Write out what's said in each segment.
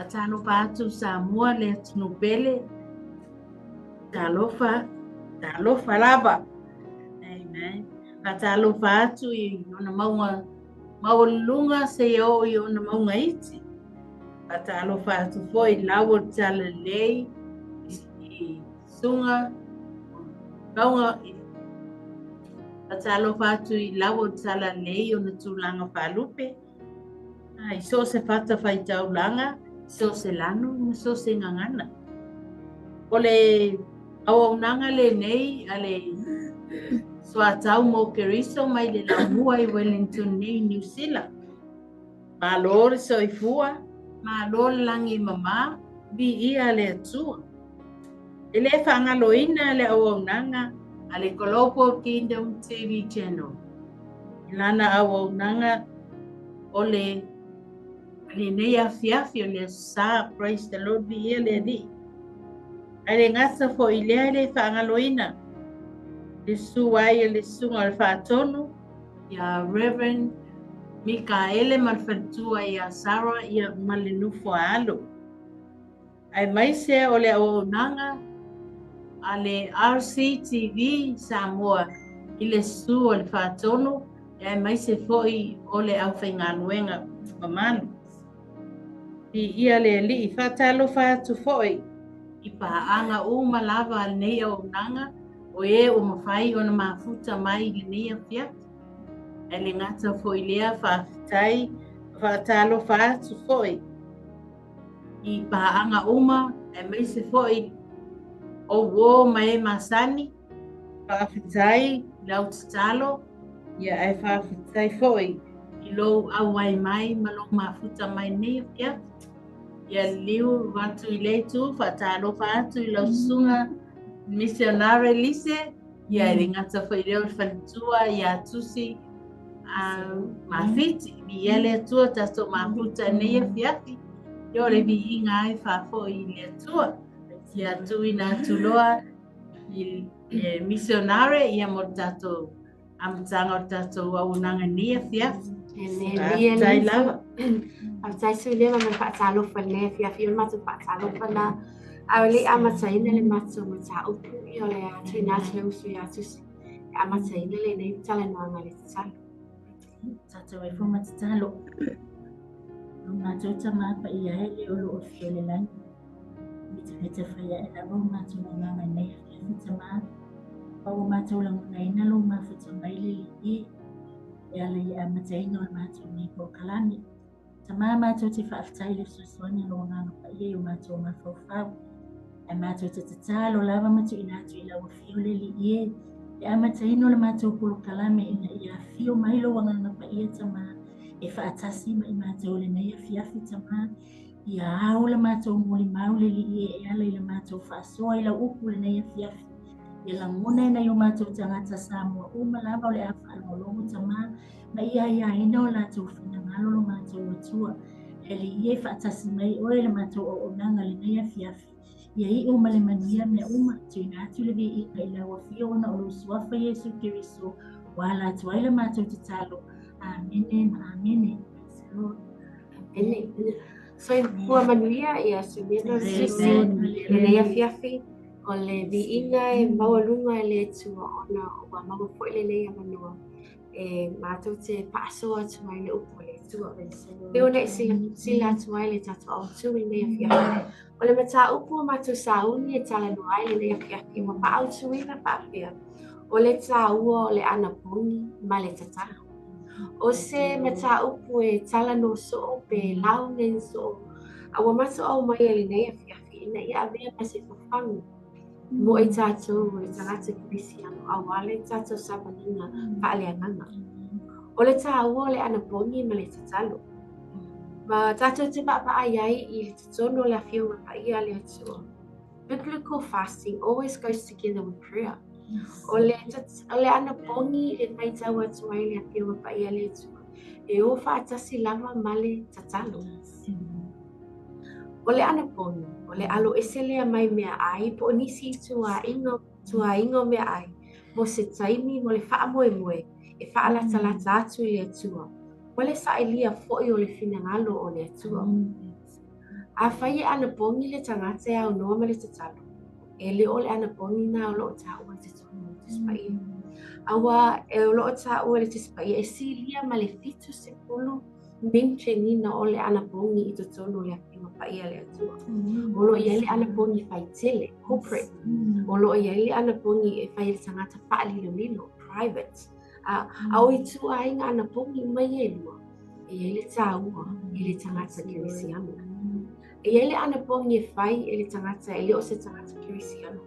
Faatalofa atu Samoa le atunuu pele. Talofa, talofa lava. Amen. Faatalofa atu i ona mauga maualuluga seia oo i ona mauga iti. Faatalofa atu foi i lau o le Talalelei i susuga mauga. Faatalofa atu i lau o le Talalelei i ona tulaga faalupe. I so o se fatafaitaulaga, i so o se lanu ma so o se gagana. O le auaunaga lenei a le Soatau mo Keriso mai le Laumua i Wellington nei, Niu Sila. Malo le soifua, malo le lagi e mama, viia le Atua. E le faagaloina le auaunaga a le Global Kingdom TV Channel i lana auaunaga o le lenei afiafi o le Aso Sa. Praise the Lord, viia le Alii. Ae le gata foi i lea, e le faagaloina le susu ai o le susuga o le Faatonu ia Reverend Mikaele ma le faletua ia Sarah ia ma le nofo a alo. Aemaise o le auaunaga a le RCTV Samoa i le susu o le Faatonu aemaise foi o le aufaigaluega mamalu. Viia le Alii. Faatalofa atu foi i paaga uma lava a lenei auaunaga o e ua mafai ona mafuta mai i lenei afiafi. Ae le gata foi lea, faafetai, faatalofa atu foi i paaga uma aemaise foi o uō ma e masani. Faafetai i lau tatalo, ia ae faafetai foi i lou auai mai ma lou mafuta mai nei afiafi. Ia liliu atu i le itu, faatalofa atu i lau susuga misionare Lise, ia e le gata foi i lea o le faletua ia Tusi Mafiti. Viia le Atua tatou mafuta nei afiafi. Ia o le viiga ai faafoi i le Atua. Ia tuuina atu loa i le misionare ia mo le tatou amataga o le tatou auaunaga nei afiafi. Faafetai lava. Faafetai Suliana mo le faatalofa i lenei afiafi. O le matou faatalofa lena. A o le i amataina le matou mataupu, ia o le a tuuina atu le uso ia Tusi e amataina lenei talanoaga i le tatalo. Tatou e fo ma tatalo. Lo matou Tama Paia e le o lo o afio i le lagi. Vetaveta fai ae lava o matou agaga nei afiafi Tama. Ma ua matou lagonaina lou mafuta mai le Alii e, e ala i le amataina o le matou nei polokalame. Tama, matou te faafetai i le fesoasoani a lou Agaga Paia i o matou mafaufau. Ae matou te tatalo lava ma tuuina atu i lau afio le Alii e, le amataina o le matou polokalame ina ia afio mai lou Agaga Paia Tama e faatasi ma i matou i lenei afiafi Tama. Ia ao le matou molimau le Alii e e ala i le matou faasoa i lau upu i lenei afiafi. Ia lagona e nai o matou tagata Samoa uma lava o le a faalogologo Tama ma ia aiaina o latou finagalo lo matou Atua. Le Alii e faatasi mai oe i le matou auaunaga i lenei afiafi. Ia iu ma le manuia mea uma, tuuina atu le viiga i lau afio ona o lou suafa Iesu Keriso, ua ala atu ai le matou tatalo. Amene ma amene. Praise the Lord. Amene. Soifua manuia ia Suliana Susi lenei afiafi. O le viiga e maualuga e le Atua ona ua maua foi lenei avanoa e matou te faasoa atu ai le upu a le Atua. Pei ona e silasila atu ai le tatou autu i lenei afiafi. O le mataupu o matou sauni e talanoa ai lenei afiafi ua faaautuina faapea, o le taua o le anapogi ma le tatalo. O se mataupu e talanoa soo pe lauga soo, a ua matou aumaia i lenei afiafi ina ia avea ma se fafagu mo i tatou o le tagata Kerisiano aua le tatou savaliga faaleagaga. O le taua o le anapogi ma le tatalo. Ma tatou te vaavaai ai i le totonu o le Afioga Paia a le Atua. Biblical fasting always goes together with prayer. O le, o le anapogi e faitau atu ai le Afioga Paia a le Atua, e o faatasi lava ma le tatalo. O le anapogi, o le alo ese lea mai meaai po o nisi ituaiga, ituaiga o meaai mo se taimi mo le faamoemoe e faalatalata atu i le Atua. O le sailia foi o le finagalo o le Atua. Afai e anapogi le tagata e aunoa ma le tatalo, e le o le anapogi lena o lo o taua i totonu o le Tusi Paia. Aua e o lo o taua i le Tusi Paia e silia ma le 70 mention-ina o le anapogi i totonu o le Afioga Paia a le Atua. O lo o i ai le anapogi faitele, corporate. O lo o i ai le anapogi e fai e le tagata faalilolilo, private. A, a o ituaiga anapogi uma ia e lua, e i ai le taua i le tagata kerisiano. E i ai le anapogi e fai e le tagata e le o se tagata kerisiano.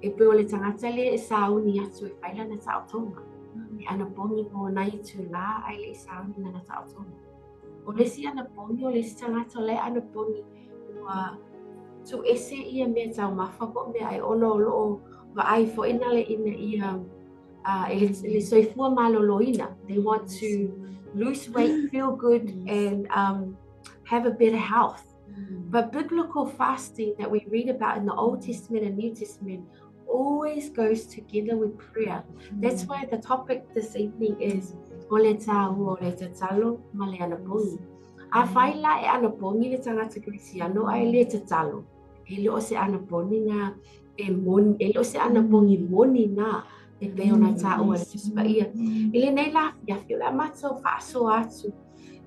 E pei o le tagata lea e sauni atu e fai lana taotoga. E anapogi mo nai itulā ae le i sauni lana taotoga. O le isi anapogi o le isi tagata o la e anapogi ua tuuese ia mea taumafa po o meaai ona o lo o vaai foi na le ina ia e le soifua maloloina. They want to lose weight, feel good and have a better health. But biblical fasting that we read about in the Old Testament and New Testament always goes together with prayer. That's why the topic this evening is o le taua o le tatalo ma le anapogi. Afai la e anapogi le tagata kerisiano ae le tatalo, e le o se anapogi na e moni, e le o se anapogi moni na e pei ona taua i le Tusi Paia. I lenei la afiafi o le a matou faasoa atu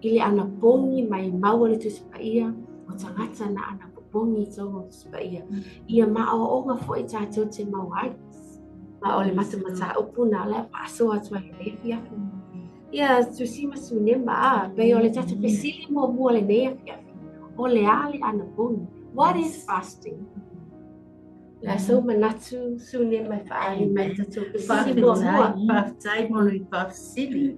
i le anapogi mai mau o le Tusi Paia o tagata na anapopogi i totonu o le Tusi Paia. Ia maoaoga foi tatou te maua ai. Ma o le matamataupu na o le a faasoa atu ai i lenei afiafi. Ia Tusi ma Sunema, a, pei o le tatou fesili muamua lenei afiafi, o le a le anapogi? What is fasting? O le a sou manatu, Sunema, e faaali mai tatou fesili muamua? Faafetai mo le faafesili.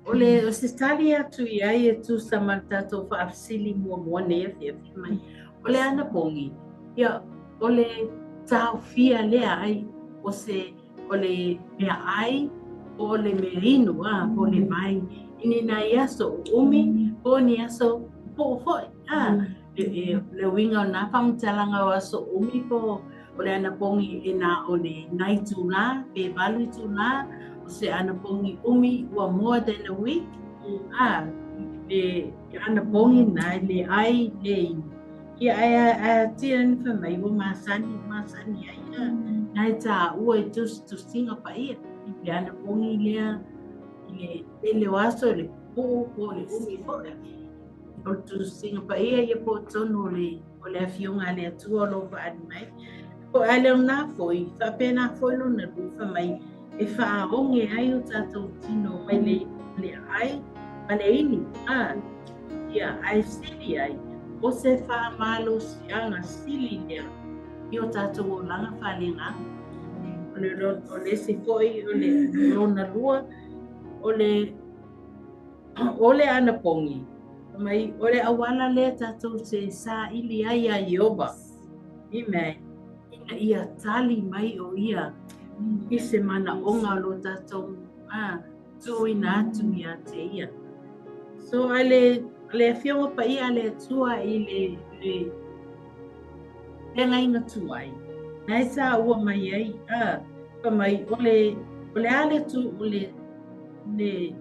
O le o se tali atu i ai e tusa ma le tatou faafesili muamua nei afiafi mai. O le anapogi, ia, o le taofia lea ai o se o le meaai po o le meainu, a, po o le vai i ni nai aso umi po o ni aso pupuu foi, a. Le uiga o nā faamatalaga o aso umi po o le anapogi e na o le nine itulā pe valu itulā, o se anapogi umi ua more than a week, a, le anapogi na le ai le inu. Ia, ae ae atia ni fai mai ua masani, masani ai, a, na e taua i tusitusiga paia le anapogi lea i le tele o aso i le pupuu po o le umi foi. O le tusitusiga paia ia po o totonu o le o le Afioga a le Atua o lo o faaali mai. Po ae le o na foi, faapena foi lona lua fai mai e faaoge ai o tatou tino mai le le ai ma le inu, a, ia, ae sili ai o se faamalosiaga sili lea i o tatou olaga faaleagaga. O le, o le isi foi o le lona lua, o le o le anapogi, mai o le auala lea tatou te saili ai iā Ieova, amen, ina ia tali mai o ia i se manaoga o lo tatou tuuina atu ia te ia. So a le, le Afioga Paia a le Atua i le, le feagaiga tuai, na e taua mai ai, a, fai mai, o le, o le a le tu, o le, le,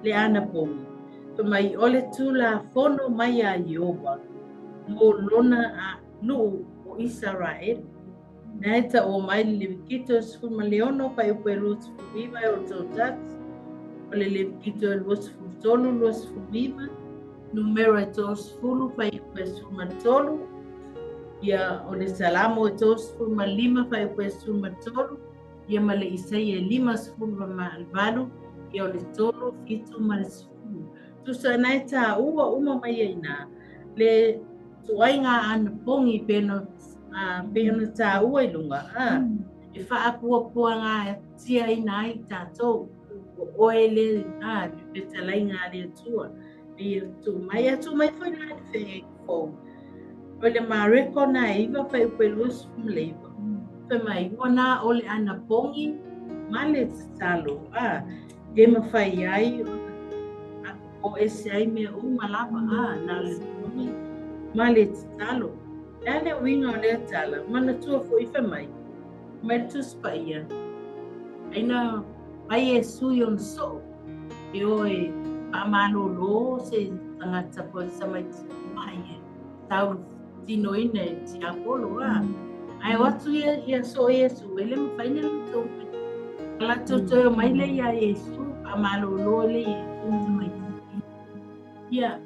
le anapogi, fai mai, o le Tulafono mai iā Ieova mo lona nuu o Isaraele. Na e taua mai le Levikito e 16 fuaiupu e 29 e o 31, o le Levikito e 23 29, Numera e 30 fuaiupu e 13, ia o le Salamo e 35 fuaiupu e 13, ia ma le Isaia e 58, ia o le 3, 7 ma le 10. Tusa na e taua uma mai ai nā, le ituaiga anapogi pei ona pei ona taua i luga, a, e faapuapuagatiaina ai tatou, o oe le, a, le fetalaiga a le Atua. E ia tuu mai, a tuu mai foi la i le feagaiga fou. O le Mareko na e 9 fuaiupu e 29, fai mai, ua na o le anapogi ma le tatalo, a, e mafai ai ona o ese ai mea uma lava, a, na o le anapogi ma le tatalo. O le a le uiga o lea tala, manatua foi fai mai, mai le Tusi Paia, ai na fai Iesu i ona soo, e o e faamalōlō se tagata po o se tamaitiiti maʻi e. tautinoina e tiapolo a. Ae o atu ia ia soo Iesu e le mafai ona latou faia. Latou toe omai lea ia Iesu, faamalolo le Iesu le tamaitiiti. Ia,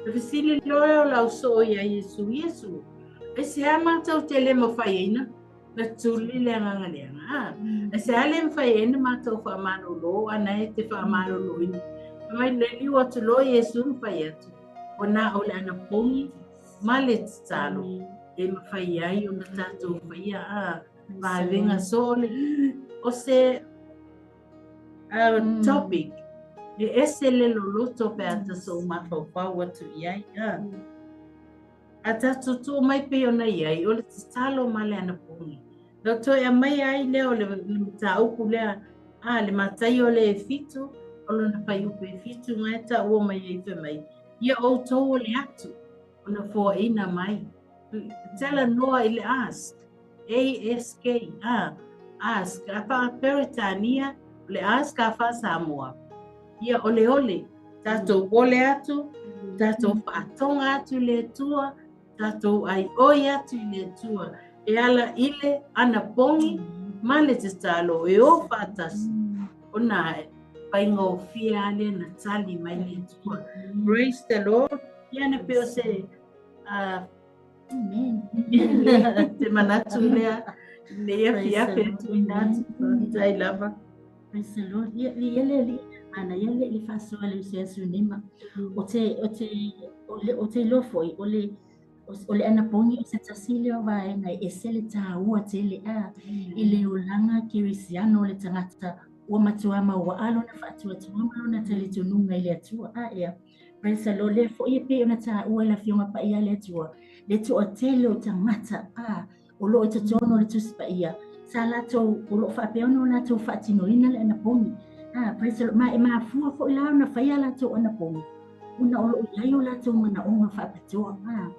le fesili loa o lau soo ia Iesu, Iesu, aisea matou te le mafai ai na na tuli le agaga leaga a? Aisea le mafai ai na matou faamalolo ana e te faamaloloina? Fai mai le liu atu loa Iesu ma fai atu, ua na o le anapogi ma le tatalo e mafai ai ona tatou faia a vaega. So o se topic e ese le loloto pe a tatou mafaufau atu i ai a. A tatou tuu mai pei ona i ai, o le tatalo ma le anapogi. Na toe aumai ai lea o le mataupu lea, a le Mataio lea e 7, o lona fuaiupu e 7 na e taua mai ai fai mai, ia outou o le atu, ona foaina mai. Talanoa i le ask, A-S-K, a, ask, a faa-Peretania, o le ask a faa-Samoa. Ia ole ole, tatou ole atu, tatou faatoga atu i le Atua, tatou aioi atu i le Atua, e ala i le anapogi ma le tatalo e o faatasi, ona faigofie lava lea na tali mai le Atua. Praise the Lord. Ia na pei o se Amen. te manatu lea nei afiafi e tuuina atu. Faafetai lava. Praise the Lord. Ia, ia le alii ana ia le le faasoa le usi asu nei ma o te o te o le o te iloa foi o le o le anapogi o se tasi lea o vaega e ese le taua tele a i le olaga kerisiano o le tagata ua matua mauaa lona faatuatua ma lona talitonuga i le Atua a ea. Praise the Lord. Lea foi e pei ona taua e le Afioga Paia a le Atua le toatele o tagata a o lo o i totonu o le Tusi Paia, sa latou, o lo o faapea ona o latou faatinoina le anapogi. Ah, praise the Lord. Ma e mafua foi la ona fai a latou anapogi, ona o lo o i ai o latou manaoga faapitoa. Ah,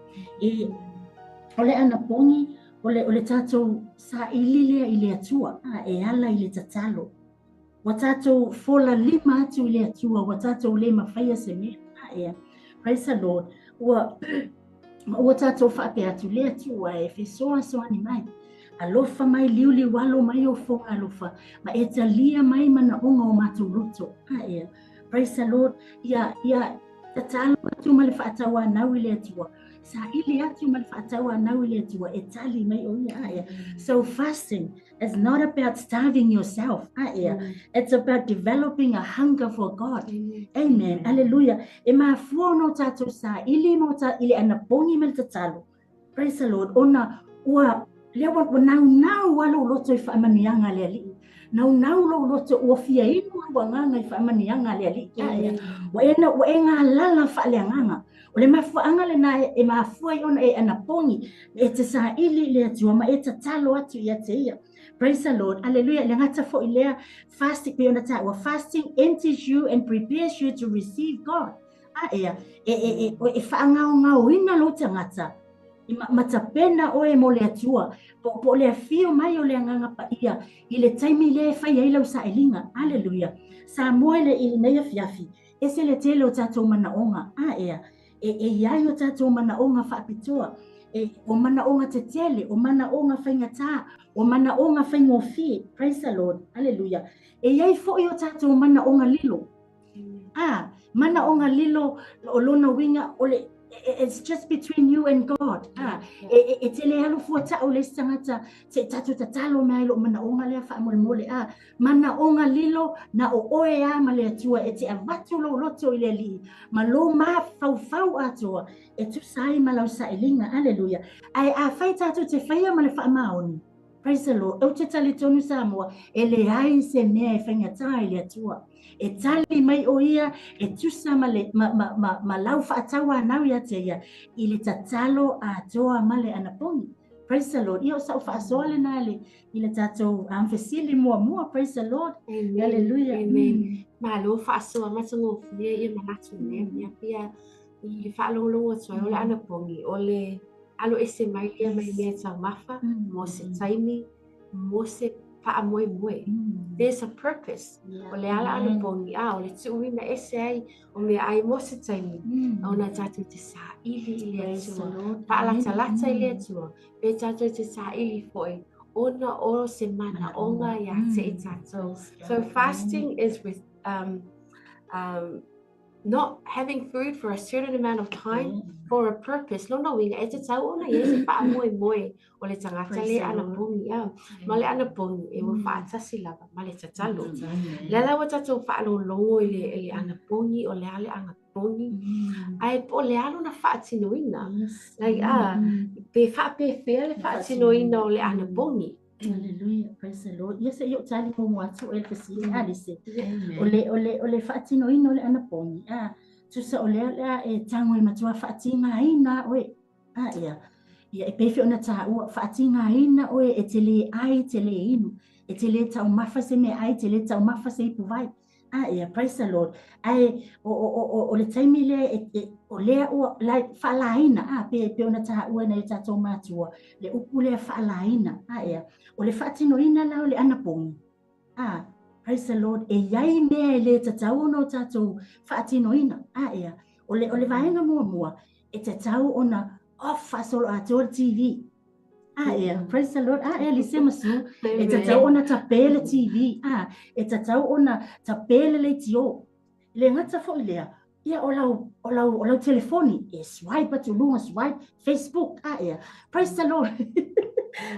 e, o le anapogi, o le, o le tatou saili lea i le Atua, ah, e ala i le tatalo. Ua tatou fola lima atu i le Atua, ua tatou le mafaia se mea. Ah, ea. Praise the Lord. Ua, ua tatou faapea atu le Atua e fesoasoani mai. Alofa mai, liuliu alo mai o foga alofa, ma e talia mai manaoga o matou loto. Ah, ea. Praise the Lord. Ia, ia, tatalo atu ma le faatauanau i le Atua. Saili atu ma le faatauanau i le Atua e tali mai o ia. Ah, ea. So fasting It's not about starving yourself. Ah, yeah. It's about developing a hunger for God. Amen. Amen. Hallelujah. E mafua ona o tatou saili ma o ta, i le anapogi ma le tatalo. Praise the Lord. Ona ua lea ua, ua naunau a lou loto i faamanuiaga a le Alii. Naunau lou loto ua fia inu lou agaga i faamanuiaga a le Alii. Ah, yeah. Ua e, ua e galala faaleagaga. O le mafuaaga lena e mafua ai ona e anapogi, e te saili i le Atua ma e tatalo atu ia te ia. Praise the Lord. Hallelujah. Le gata foi lea, fasting, pei ona taua, fasting empties you and prepares you to receive God. A ea, e, e, e, e faagaogaoina lou tagata, i ma, ma tapena oe mo le Atua, po, po o le afio mai o le Agaga Paia i le taimi lea e fai ai lau sailiga. Hallelujah. Samoa i le, i lenei afiafi, Ese le tele o tatou manaoga, a ea, e, e i ai o tatou manaoga faapitoa, e, o manaoga tetele, o manaoga faigata, o manaoga faigofie. Praise the Lord. Hallelujah. E i ai foi o tatou manaoga lilo. A, manaoga lilo o lona uiga o le it's just between you and God. Ah, e, e, e te le alu fua tau le isi tagata se i tatou tatalo mai ai lou manaoga lea faamolemole. Ah, Manaoga lilo na o oe a ma le Atua e te avatu lou loto i le Alii ma lou mafaufau atoa e tusa ai ma lau sailiga. Aleluia. Ae afai tatou te faia ma le faamaoni, praise the Lord, ou te talitonu Samoa, e leai se mea e faigata i le Atua. E tali mai o ia e tusa ma, le, ma, ma, ma, ma lau faatauanau ia te ia i le tatalo atoa ma le anapogi. Praise the Lord. Ia o sau faasoa lena le, i le tatou fesili muamua. Praise the Lord. Amen. Hallelujah. Amen. Malo faasoa matagofie ia manatu lea mea pia i le faalogologo atu ai o le anapogi o le alo ese mai lea mai mea taumafa mo se taimi mo se faamoemoe. There's a purpose. O le a le anapogi, a o le tuuina ese ai o meaai mo se taimi, ona tatou te saili i le Atua, faalatalata i le Atua, pe tatou te saili foi ona o se manaoga ia te i tatou. So fasting is with not having food for a certain amount of time for a purpose. Lona uiga, e tatau ona i ai se faamoemoe o le tagata le anapogi a. Ma le anapogi e ua faatasi lava ma le tatalo. Lea la ua tatou faalogologo i le anapogi, o le a le anapogi, ae po o le a lona faatinoina. Like, a, pe faapefea le faatinoina o le anapogi. Hallelujah, praise the Lord. Ia se i ou tali muamua atu e le fesili Alice. O le faatinoina o le anapogi, a, tusa o lea o le a e tago e matua faatigaina oe. A ia, ia e pei foi ona taua, faatigaina oe e te le ai, te le inu, e te le taumafa se meaai, te le taumafa se ipuvai. A ia, praise the Lord. Ae o le taimi lea e, o lea ua like, faalaina, a, pe ona taua e nai o tatou matua, le upu lea faalaina, a ia, o le faatinoina la o le anapogi, a, praise the Lord, e i ai mea e le tatau ona o tatou faatinoina, a ia, o le vaega muamua, e tatau ona off faasoloatoa le TV. A ea, praise the Lord. A ea, Lise ma Sue, e tatau ona tape le TV. A, e tatau ona tape le leitio. Le gata foi lea, ia o lau, o lau, o lau telefoni, e swipe atu luga, swipe, Facebook, a ea, praise the Lord.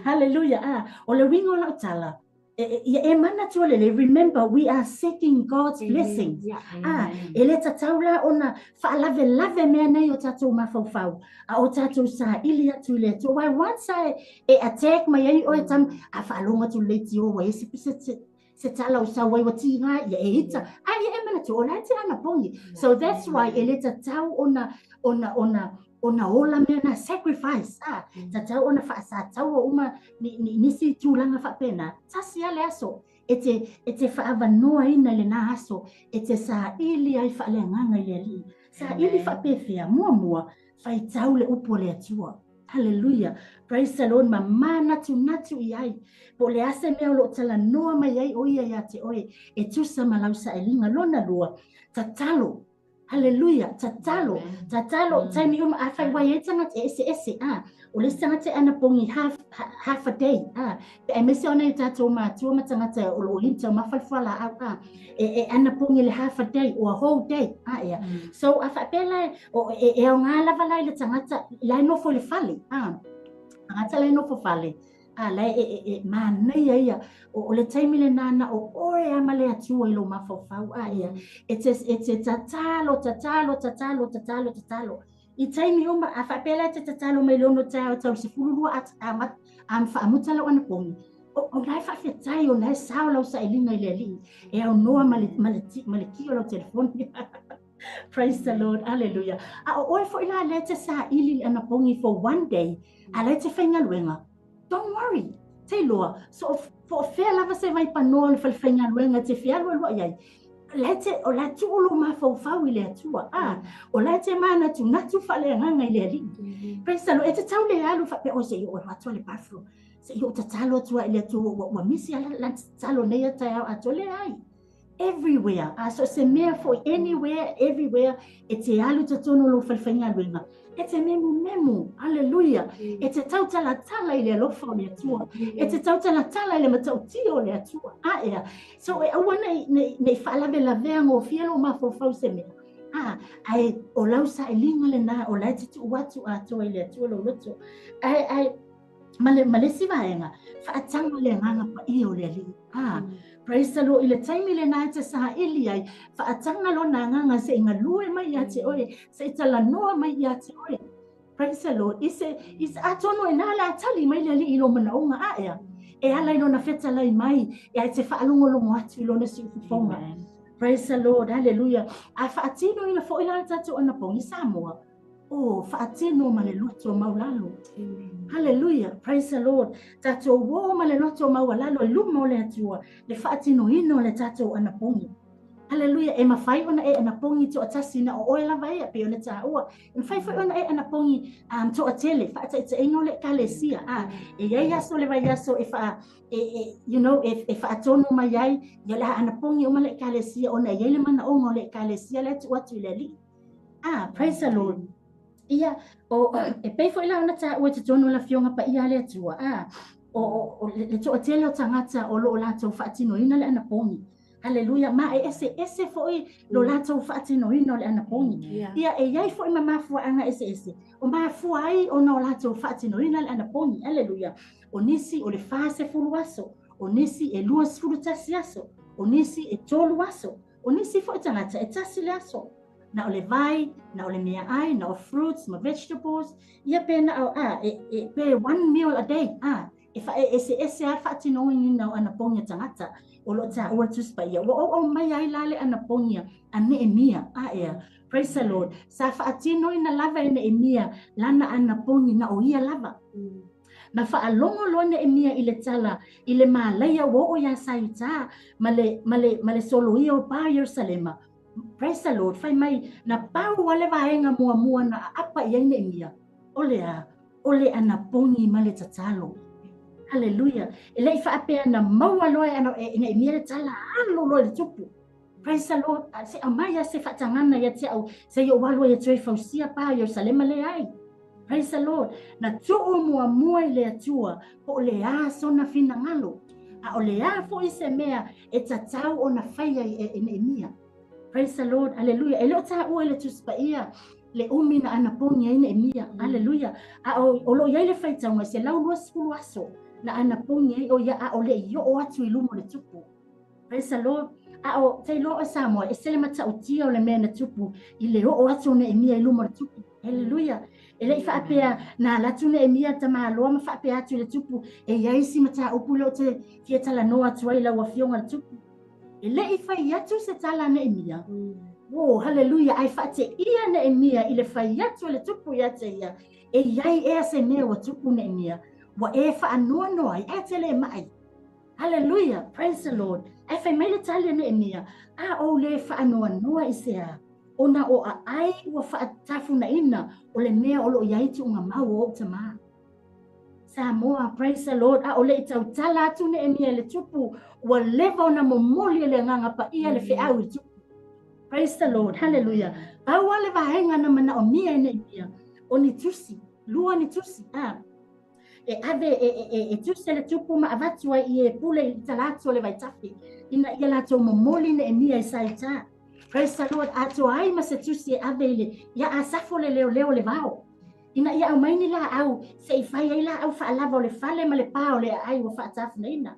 Hallelujah. A, o le uiga o lau tala, ia e manatua lelei, remember we are seeking God's blessings. A, e le tatau la ona faalavelave mea nei o tatou mafaufau, a o tatou saili atu i le Atua. Why once a e attack mai ai oe tam, a faalogo atu le leitio ua i ai se se tala o sau ai ua tiga ia e ita. A ia e manatua, o la e te anapogi. So that's why e le tatau ona, ona, ona, ona ola mea na sacrifice a tatau ona faasataua uma ni, ni, nisi tulaga faapena tasi a le aso e te, e te faaavanoaina i lena aso e te saili ai faaleagaga i le Alii. Saili faapefea, muamua, faitau le upu a le Atua. Hallelujah. Praise the Lord. Ma manatunatu i ai. Po o le a se mea o lo o talanoa mai ai o ia ia te oe e tusa ma lau sailiga. Lona lua, tatalo. Hallelujah. Tatalo. Tatalo. Taimi uma afai ua i ai tagata e eseese. A, o le isi tagata e anapogi half, half a day. A, pe aemaise ona i o tatou matua ma tagata o lo o inu taumafa le fualaau. A, e, e anapogi i le half a day or a whole day. A, ea. So, a faapea la, o, e, e aoga lava la i le tagata, la e nofo i le fale. A, tagata la e nofo fale. A la e, e, e manaia ia. O, o le taimi lenā na o oe a ma le Atua i lou mafaufau. A ia, e te, e te tatalo, tatalo, tatalo, tatalo, tatalo. I taimi uma, a faapea la e te tatalo mai le 6 taeao tau le 12 a, a, a faamuta lau anapogi, o, o la e faafetai, o la e sao lau sailiga i le Alii, e aunoa ma le, ma le, ma le ki o lau telefoni. Praise the Lord, hallelujah. A o oe foi la lea e te saili i le anapogi for one day, a la e te faigaluega, don't worry, te iloa, so po o fea lava se vaipanoa o le falefaigaluega e te fealualuai ai, la e te, o la e tuu lou mafaufau i le Atua, a, o la e te manatunatu faaleagaga i le Alii. Praise the Lord, e te tau le alu faapea, oh, se i oo atu a le bathroom, se i oo tatalo atu a i le Atua, ua, ua misi a la tatalo nei a taeao atoa, leai. Everywhere, a so se mea foi, anywhere, everywhere, e te alu totonu o lou falefaigaluega, e te memumemu, hallelujah, e te tautalatala i le alofa o le Atua, e te tautalatala i le matautia o le Atua, a ea, so e aua nei, nei, nei faalavelavea gofie lou mafaufau i se mea, a, ae o lau sailiga lena, o la e te tuu atu atoa i le Atua lou loto, ae, ae, ma le, ma le isi vaega, faataga le agaga paia o le Alii. Ah, praise the Lord. I le taimi lenā e te saili ai, faataga lona agaga se i galue mai ia te oe, se i talanoa mai ia te oe. Praise the Lord. I se, i se, atonu e nā le a tali mai le Alii i lou manaoga, a ea, e ala i lona fetalai mai, e ai te faalogologo atu i lona siufofoga. Praise the Lord. Hallelujah. A faatinoina foi la le tatou anapogi Samoa, Oh, faatino ma le loto maualalo. Hallelujah. Praise the Lord. Tatou o ma le loto maualalo i luma o le Atua, le faatinoina o le tatou anapogi. Haleluia, e mafai ona e anapogi toatasi na o oe lava ia, pei ona taua. E mafai foi ona e anapogi toatele, faataitaiga o le ekalesia. E i ai aso o le vaiaso e faa, e, e, you know, e, e faatonu mai ai, ia o le a anapogi uma le ekalesia ona e i ai le manaoga o le ekalesia la e tuu atu i le Alii. Praise the Lord. Ia, o, e pei foi la ona taua i totonu o le Afioga Paia a le Atua, o, o, o le toatele o tagata o lo o latou faatinoina le anapogi. Haleluia, ma e eseese foi lo latou faatinoina o le anapogi. Ia, e i ai foi ma mafuaaga eseese o mafua ai ona o latou faatinoina le anapogi. Haleluia. O nisi o le 40 aso, o nisi e 21 aso, o nisi e 3 aso, o nisi foi tagata e 1 le aso. Na o le vai, na o le meaai, na o fruits ma vegetables, ia pe na o, a, e, e, pe one meal a day, e eseese lava le faatinoina o anapogi a tagata o lo o taua le Tusi Paia. Ua ou aumaia ai la le anapogi a Neemia, ea, praise the Lord, sa faatinoina lava e Neemia lana anapogi na o ia lava. Na faalogo loa Neemia i le tala i le malaia ua oo iā Saiutā ma le, ma le, ma le soloia o pa o Ierusalema. Praise the Lord, fai mai, na pau lava le vaega muamua na aapa i ai Neemia, o le a? O le anapogi ma le tatalo. Haleluia. E le i faapea na maua loa e, ana, e Neemia le tala alu loa i le tupu. Praise the Lord. Se aumai lava se faatagaga ia te au, se i ou alu ai e toe fausia pa o Ierusalema leai. Praise the Lord. Na tuu muamua i le Atua po o le a sona finagalo, a o le a foi se mea e tatau ona faia e, e Neemia. Praise the Lord. Haleluia. E le o taua i le Tusi Paia le umi na anapogi ai Neemia. Haleluia. A o, o lo o i ai le faitauga e 120 aso na anapogi ai o ia a o le i oo atu i luma o le tupu. Praise the Lord. A o te iloa o Samoa, e ese le matautia o le mea na tupu i le oo atu o Neemia i luma o le tupu. Haleluia. E le i faapea na alu atu Neemia tamaloa ma faapea atu i le tupu, e i ai si mataupu lea ou te fia talanoa atu ai i lau afioga i le tupu. E le i fai atu se tala a Neemia. Oh, haleluia, ae faateia Neemia i le fai atu a le tupu ia te ia, e i ai ea se mea ua tupu Neemia, ua e faanoanoa ai, ae e te le maʻi. Haleluia, praise the Lord. Ae fai mai le tali a Neemia, a ou le faanoanoa i se a, ona o aai ua faatafunaina o le mea o lo o i ai tuugamau o ou tamā. Samoa, praise the Lord, a o le i tautala atu Neemia i le tupu, ua leva ona momoli e le Agaga Paia le feau i le tupu. Praise the Lord, hallelujah. Pau lava le vaega na manaomia e Neemia, o ni tusi, lua ni tusi, a, e ave e, e, e, e tusi le tupu ma avatu ai i e pule i tala atu o le vaitafe, ina ia latou momoli Neemia i Saita. Praise the Lord, atoa ai ma se tusi e ave i le, ia Asafo le leoleo o le vao, ina ia aumai ni laau se i fai ai laau faalava o le fale ma le pa o le aai ua faatafunaina.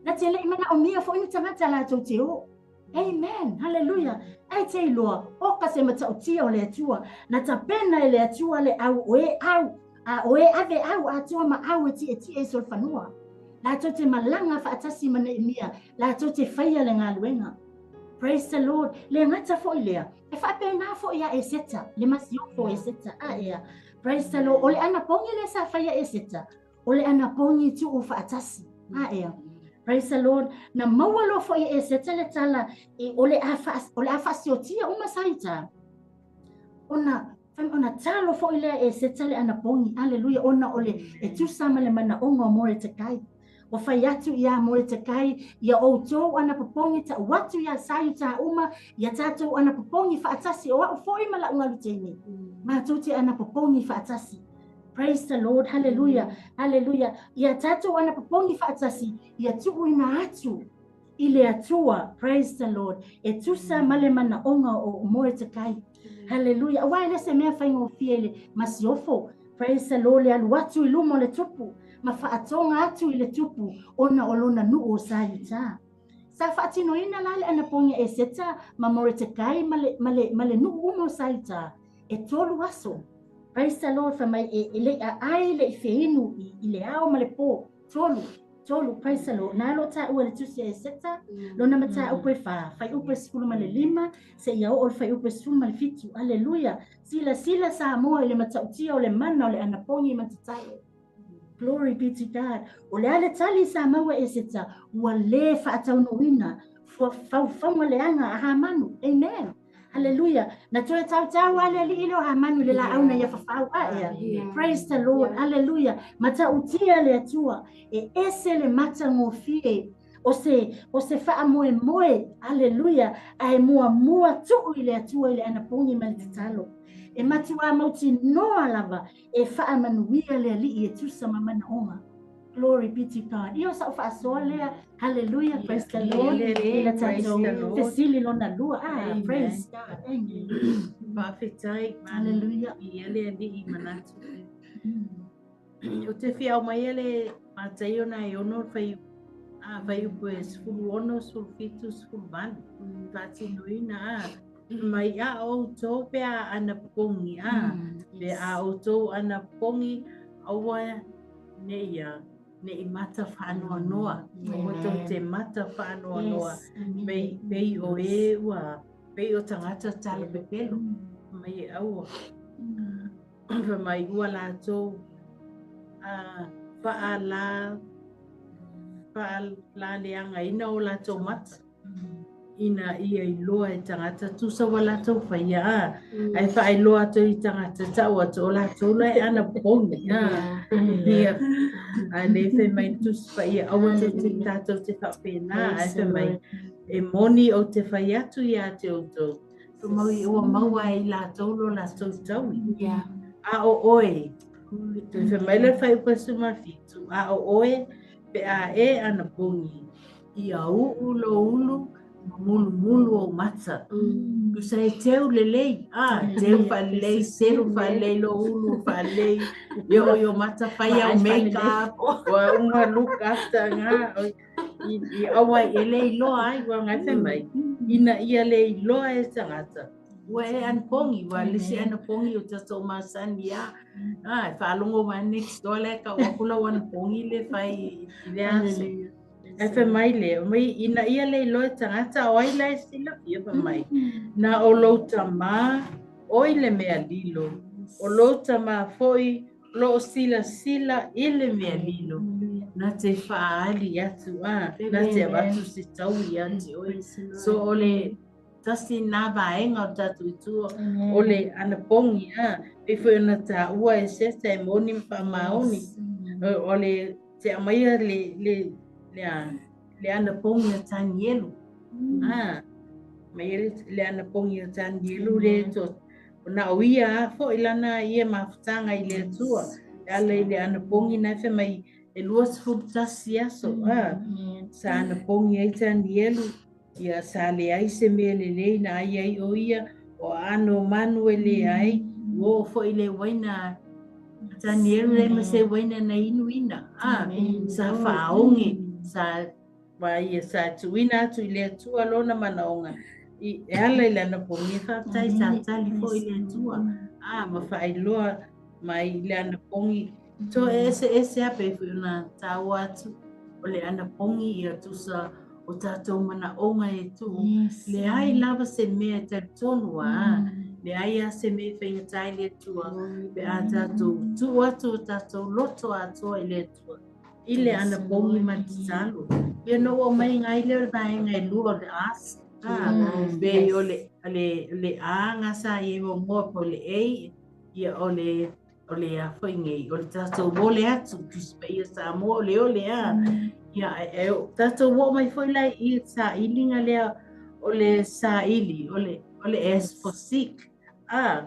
Na te le i manaomia foi ni tagata latou te o. Amen. Haleluia. Ae te iloa, oka se matautia o le Atua. Na tapena e le Atua le au o e au, a o e ave au atoa ma au e tietie i solofanua. Latou te malaga faatasi ma Neemia, latou te faia le galuega. Praise the Lord. Le gata foi lea, e faapena foi ia Eseta, le masiofo o Eseta. A ea. Praise the Lord. O le anapogi lea sa faia Eseta, o le anapogi tuu faatasi. A ea. Praise the Lord. Na maua loa foi e Eseta le tala e, o le a o le a faasiotia uma Saita. Ona ona talo foi lea e Eseta le anapogi. Aleluia. Ona o le e tusa ma le manaoga o Moretekai. Ua fai atu iā Moretekai, ia outou anapopogi ta'u atu iā Saiutā uma, ia tātou anapopogi faatasi, o a'u foi ma la'u galuteine, matou te anapopogi faatasi. Praise the Lord, haleluia, haleluia. Ia tātou anapopogi faatasi, ia tuuina atu i le Atua, praise the Lord, e tusa ma le manaoga o Moretekai. Haleluia. Aua e le se mea faigofie i le masiofo, praise the Lord, le alu atu i luma o le tupu, ma faatoga atu i le tupu ona o lona nuu o Saiutā. Sa faatinoina la le anapogi a Eseta ma Moretekai ma le, ma le, ma le nuu uma o Saiutā, e 3 aso. Praise the Lord, fai mai e, e le i aai le i feinu i, i le ao ma le pō. Tolu, tolu, praise the Lord. Na lo taua le tusi a Eseta, lona mataupu e 4, fuaiupu e 15, seia oo i le fuaiupu e 17. Aleluia. Silasila Samoa i le matautia o le mana o le anapogi ma tatalo. Glory be to God. O le a le tali sa maua e Eseta, ua le faataunuuina. Faufauga leaga a Hamanu. Amen. Hallelujah. Na toe tautau lava le alii lea o Hamanu i le laau na ia fafau ae. Praise the Lord. Hallelujah. Matautia le Atua e ese le matagofie o se, o se faamoemoe. Hallelujah. Ae muamua tuu i le Atua i le anapogi ma le tatalo. E matuā mautinoa lava e faamanuia le Alii e tusa ma manaoga. Glory be to God. Ia o sa'u faasoa lea. Hallelujah. Praise the Lord. I le tatou fesili lona lua. Ah, praise God. Amen. Faafetai. Hallelujah. Ia le Alii manatu. Ou te fia aumaia le Mataio na e ono fai a fai upu e 16, 17, 18. Faatinoina a mai a outou pe a anapogi a pe a outou anapogi aua ne ia ne i mata whaanoanoa. Aua tou te mata whaanoanoa. Pei, pei o e ua, pei o tagata tala pepelo. Mai e aua. Fa mai ua latou a whaala, whaalaleagaina o latou mata. Ina ia iloa e tagata tusa ua latou faia a ae faailoa atu i tagata tau atu o latou la e anapogi a ia ae le fai mai Tusi Paia aua tou te tatou te faapena ae fai mai e moni ou te fai atu ia te outou mau ua maua ai latou lo latou taui a o oe fai mai le fuaiupu 17 a o oe pe a e anapogi Ia uu lou ulu ma mulumulu ou mata. Tusa e teu lelei, a, teu faalelei, selu faalelei lou ulu faalelei, ia o i o mata fai au make up, ua uma look after nga, i, i aua e le iloa ai, ua ngai fai mai, ina ia le iloa e tagata, ua e anapogi, ua le isi anapogi o tatou masani a, a, e faalogo mai next door le tau atu lau anapogi le fai i le aso. Ae fai mai lea, mai ina ia le iloa e tagata o ai la e silafia fai mai, na o lou tamā o i le mea lilo, o lou tamā foi o lo o silasila i le mea lilo, na te faaali atu, a, na te avatu se taui ia te oe. So o le tasi na vaega o tatou i tua, o le anapogi, a, pei foi ona taua e Seta e moni ma faamaoni, o le te aumaia le, le, le, a, le anapogi a Tanielu. A, mai le, le anapogi a Tanielu le to, na o ia a foi lana ia mafutaga i le Atua. E ala i le anapogi na fai mai e 21 aso, a, sa anapogi ai Tanielu, ia sa leai se mea lelei na ai ai o ia, o aano manu e leai, ua oo foi le uaina Tanielu leai ma se uaina na inuina, a, sa faaoge, sa wa ia sa tuuina atu i le Atua lona manaoga, i, e ala i le anapogi, e faafetai sa tali foi le Atua, a, ma faailoa mai i le anapogi, to e eseese a pei foi ona taua atu o le anapogi ia tusa o tatou manaoga e tuu, leai lava se mea e talitonu a, leai lava se mea e faigata ai le Atua, pe a tatou tuu atu o tatou loto atoa i le Atua, i le anapogi ma le tatalo. Ia na ou aumai ai lea o le vaega e lua o le ask, a, pei o le, le, le A ga sa i ai muamua po o le A, ia o le o le a foi nei, o le tatou ole atu, Tusi Paia Samoa o le ole a. Ia, e, e, tatou oo mai foi la i sailiga lea o le saili, o le, o le S for seek. A,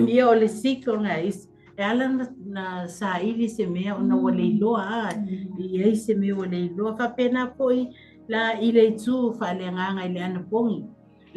ia o le seek o ngā is, e ala na, na saili se mea ona ua le iloa a, i ai se mea ua le iloa. Faapena foi la i le itu faaleagaga i le anapogi.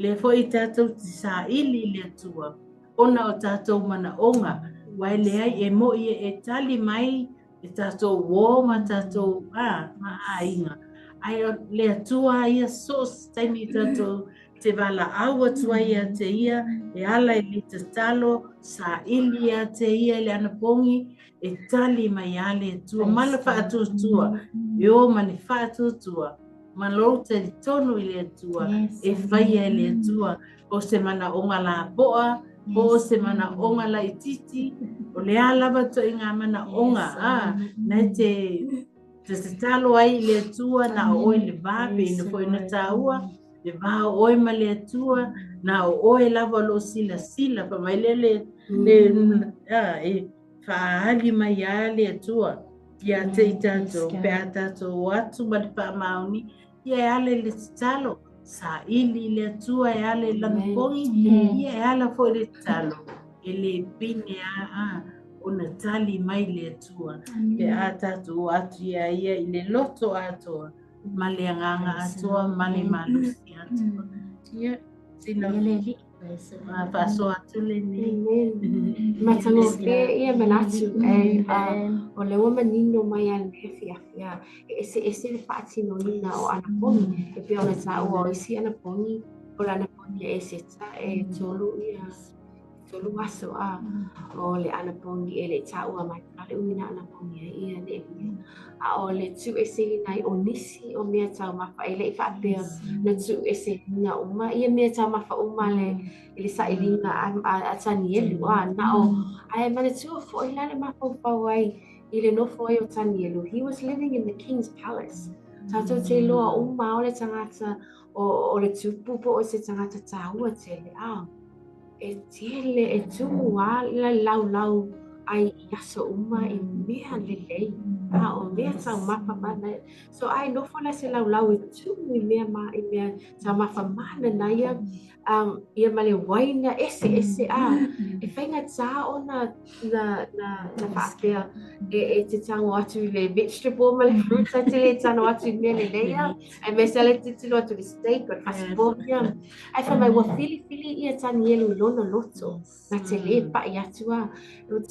Le foi tatou te saili i le Atua, ona o tatou manaoga, aua e leai e mo'i e tali mai e tatou uō ma tatou a, ma aiga. Ae o le Atua ia so o se taimi tatou te valaau atu ai ia te ia, e ala i le tatalo, saili ia te ia i le anapogi, e tali mai a le Atua ma le faatuatua, e o ma le faatuatua, ma lou talitonu i le Atua, e faia e le Atua, po o se manaoga lapoa, po o se manaoga laitiiti, o le a lava toaiga manaoga, a, na te Te tatalo ai i le Atua na o oe le va pe ina foi na tāua, le va o oe ma le Atua, na o oe lava o lo o silasila, fai mai lea le, le, a, e faaali mai lava le Atua ia te i tatou, pe a tatou o atu ma le faamaoni, ia e ala i le tatalo, saili i le Atua e ala i lana pogi, ia e ala foi i le tatalo, e le pine lava a, ona tali mai le Atua, pe a tatou o atu iā ia i le loto atoa, ma le agaga atoa, ma le malosi atoa. Ia, sina faasoa atu lenei. Amen. Matagofie ia manatu, e, o lea ua manino mai lava i lenei afiafi, a, e eseese le faatinoina o anapogi, e pei ona taua o isi anapogi, o le anapogi a Eseta e tolu ia tolu aso a o le anapogi e le i taua mai po o le a le umi na anapogi ai ia Neemia. A o le tuueseina ai o nisi o mea taumafa e le i faapea na tuueseina uma ia mea taumafa uma le i le sailiga a Tanielu a na o ae manatua foi la le mafaufau ai i le nofo ai o Tanielu. He was living in the king's palace. Tatou te iloa uma o le tagata o le tupu po o se tagata taua tele a e tele e tumu a le laulau ai i aso uma i mea lelei a o mea taumafa mana. So ai nofo la se laulau e tumu i mea ma i mea taumafa mana na ia ia ma le waina eseese a e faigata ona na na na faapea e e te tango atu i le vegetable ma le fruit ae te le tano atu i mea lelei a ae me sa le titilo atu i le steak o le fasipovi a ae fai mai ua filifili ia Tanielu i lona loto na te le pa'i atu a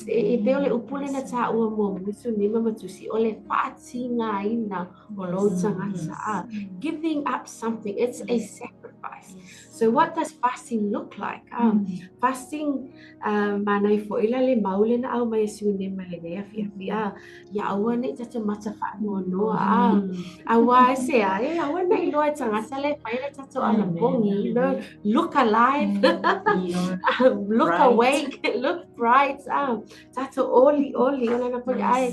e pei o le upu lea na taua muamua Sunima ma Tusi o le faatigaina o lou tagata a giving up something, it's a sacrifice. So what does fasting look like? Fasting Mānai foi la le mau le na aumai e Sunema i lenei afiafi a ia aua nei tatou mata faanoanoa a auā e se a e aua nei iloa e tagata le fai le tatou anapogi, you know, look alive, look awake, look bright, a tatou olioli o le anapogi ae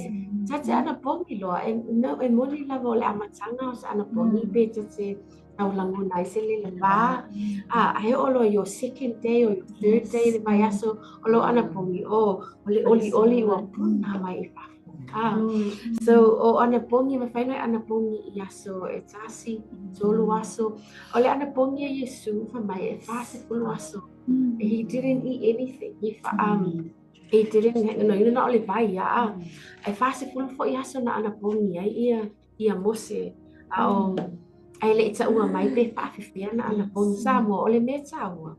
ta te anapogi loa e, no, e moni lava o le amataga o se anapogi pe ta te tau lagona ai se lele va a ae oo loa i your second day or your third day i le vaiaso o lou anapogi o o le olioli ua puna mai i fafo a so o anapogi mafai ona e anapogi i aso e tasi tolu aso o le anapogi a Iesu fai mai e 40 aso he didn't eat anything he he didn't no, you know, na o le vai a e 40 foi aso na anapogi ai ia ia Mose, a o ae le i taua mai pe faafefea na anapogi Samoa, o le mea taua.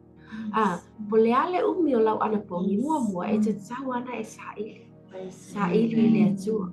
A, po o le a le umi o lau anapogi muamua e tatau ana e saili, saili i le Atua.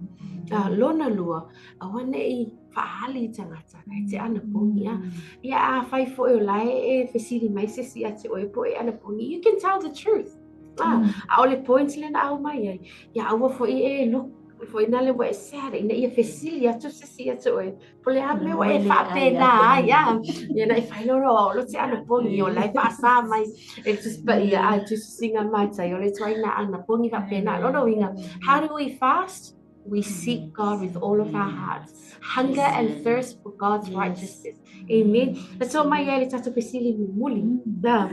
A, lona lua, aua ne i faaali i tagata e te anapogi. A, ia afai foi o la e fesili mai se isi ia te oe po o e anapogi, you can tell the truth. A, a o le point lea na aumai ai, ia aua foi e look foi na le ua e sad ina ia fesili atu se isi ia te oe, po o le a mea ua e faapena ai a. Ia na e faailoa o lo te anapogi o la e faasa mai e le Tusi Paia a e tusitusiga mai o le ituaiga anapogi faapena. Lona uiga, how do we fast? We seek God with all of our hearts. Hunger and thirst for God's righteousness. Amen. Na tau mai ai le tatou fesili mulimuli. Na,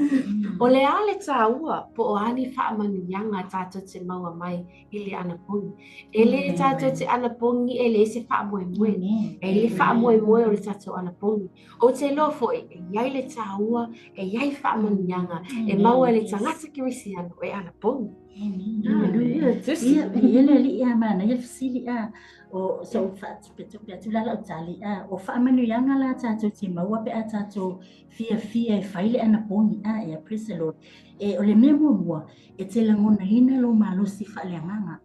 o le a le taua po o a ni faamanuiaga tatou te maua mai i le anapogi. E le tatou te anapogi e leai se faamoemoe. E i ai le faamoemoe o le tatou anapogi. Ou te iloa foi, e i ai le taua, e i ai faamanuiaga e maua e le tagata kerisiano e anapogi. Hallelujah. Ia, ia le alii a manaia fesili a o so faatupetupe atu la lau tali a o faamanuiaga la tatou te maua pe a tatou fiafia e fai le anapogi a ia praise the Lord. E o le mea muamua e te lagonaina lou malosi faaleagaga.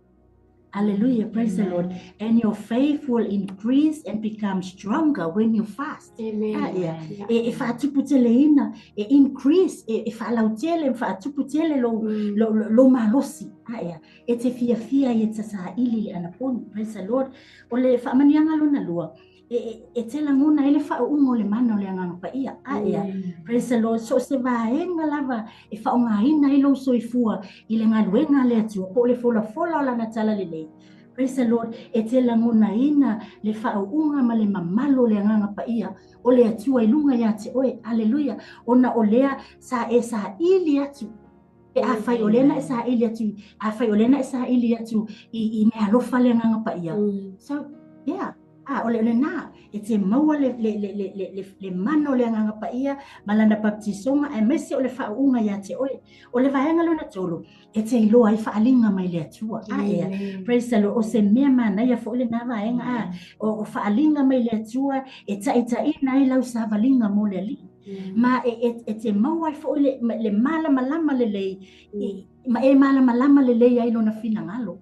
Hallelujah, praise the Lord. And your faith will increase and become stronger when you fast. Amen. Ah, yeah. E, e faatuputeleina, e increase, e, e faalautele, faatuputele lou, lou, lou malosi. Ah, yeah. E te fiafia ai e te saili le anapogi. Praise the Lord. O le faamanuiaga lona lua, e, e, e te lagona ai le faauuga o le mana o le Agaga Paia. Ah, yeah. Praise the Lord. So o se vaega lava e faaaogaina ai lou soifua i le galuega a le Atua po o le folafola o lana talalelei. Praise the Lord. E te lagonaina le faauuga ma le mamalu o le Agaga Paia o le Atua i luga ia te oe. Aleluia. Ona o lea sa e saili atu. Pe afai o lea na e saili atu, afai o lea na e saili atu i meaalofa le Agaga Paia. So, yeah. A, o le lena, e te maua le mana o le Agaga Paia ma lana baptisoga aemaise o le faauuga ia te oe. O le vaega lona tolu, e te iloa ai faaaliga mai le Atua. A ea, praise the Lord, o se mea manaia foi lena vaega, a, o faaaliga mai le Atua e taitaiina ai lau savaliga mo le Alii. Ma e te maua ai foi le malamalama lelei, ma e malamalama lelei ai lona finagalo.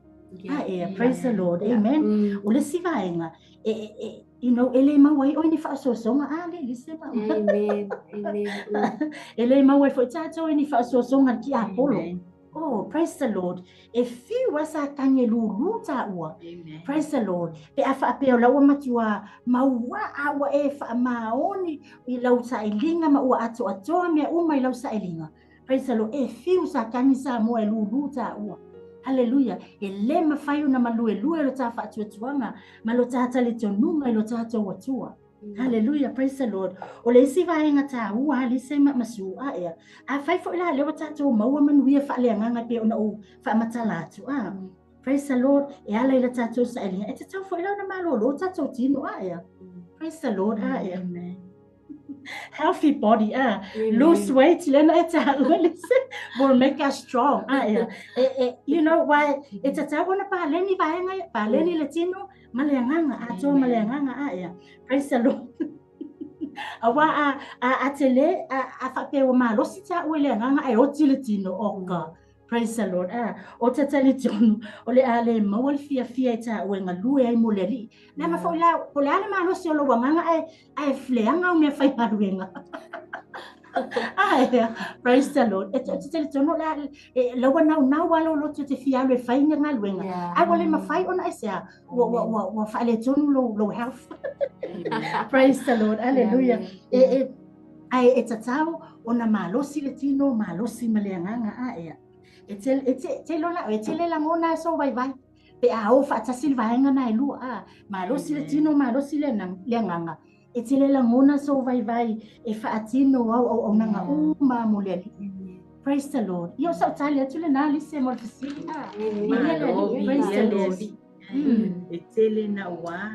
A ea, praise the Lord, amen. O le isi vaega, you know, e le maua ai oe ni faasoasoga, a le lise ma. Amen, amen. E le maua ai foi tātou i ni faasoasoga ki Apolo. Oh, praise the Lord. E fiu a Satani e lūlū tāua. Amen. Praise the Lord. Pe a whaapea o lau matua maua a ua e whaamaoni i lau sailiga ma ua ato atoa mea uma i lau sailiga. Praise the Lord. E fiu Satani sa moa e lūlū tāua. Hallelujah. E le mawhai ona maluelue lo tā whaatuatuanga ma lo tā talitonuga i lo tātou Atua. Hallelujah. Praise the Lord. O le isi vaega tāua ha lise ma masu a ea. Afai foi la lea ua tātou maua manuia faaleagaga e pei ona ou faamatala atu a. Praise the Lord. E ala i la tātou sailiga. E tatau foi la ona malōlō tātou tino a ea. Praise the Lord a ea. Amen. Healthy body, lose weight, lena e tāua lise, will make us strong. Ah, you know why, e tatau ona paleni vaega, paleni le tino, ma le agaga, atoa ma le agaga, a ea. Praise the Lord. Auā a te lē, a faapea ua malosi tāua i le agaga ae oti le tino, oh God. Praise the Lord. Ah, o te talitonu, o le a le maua le fiafia i tāua e galue ai mo le Alii. Leaga foi la, po o le a le malosi o lou agaga ae, ae leaga au meafaigaluega. Ae, praise the Lord. E te talitonu o le a, e, lau naunau lava lou loto e te fia alu e fai ni galuega. Ae ua le mafai ona aisea, ua, ua, ua, ua faaletonu lou, lou health. Praise the Lord. Hallelujah. E, e, ae e tatau ona malosi le tino, malosi ma le agaga a ea. E te, e te, te lola, e tele lagona sou vaivai. Pe a o faatasi le vaega na e lua, a, malosi le tino, malosi le, le agaga. E tele lagona sou vaivai e faatino au auaunaga uma mo le Alii. Praise the Lord. Ia o sau tali atu lena Lise mo le fesili. A, Malo, praise the Lord. E tele naua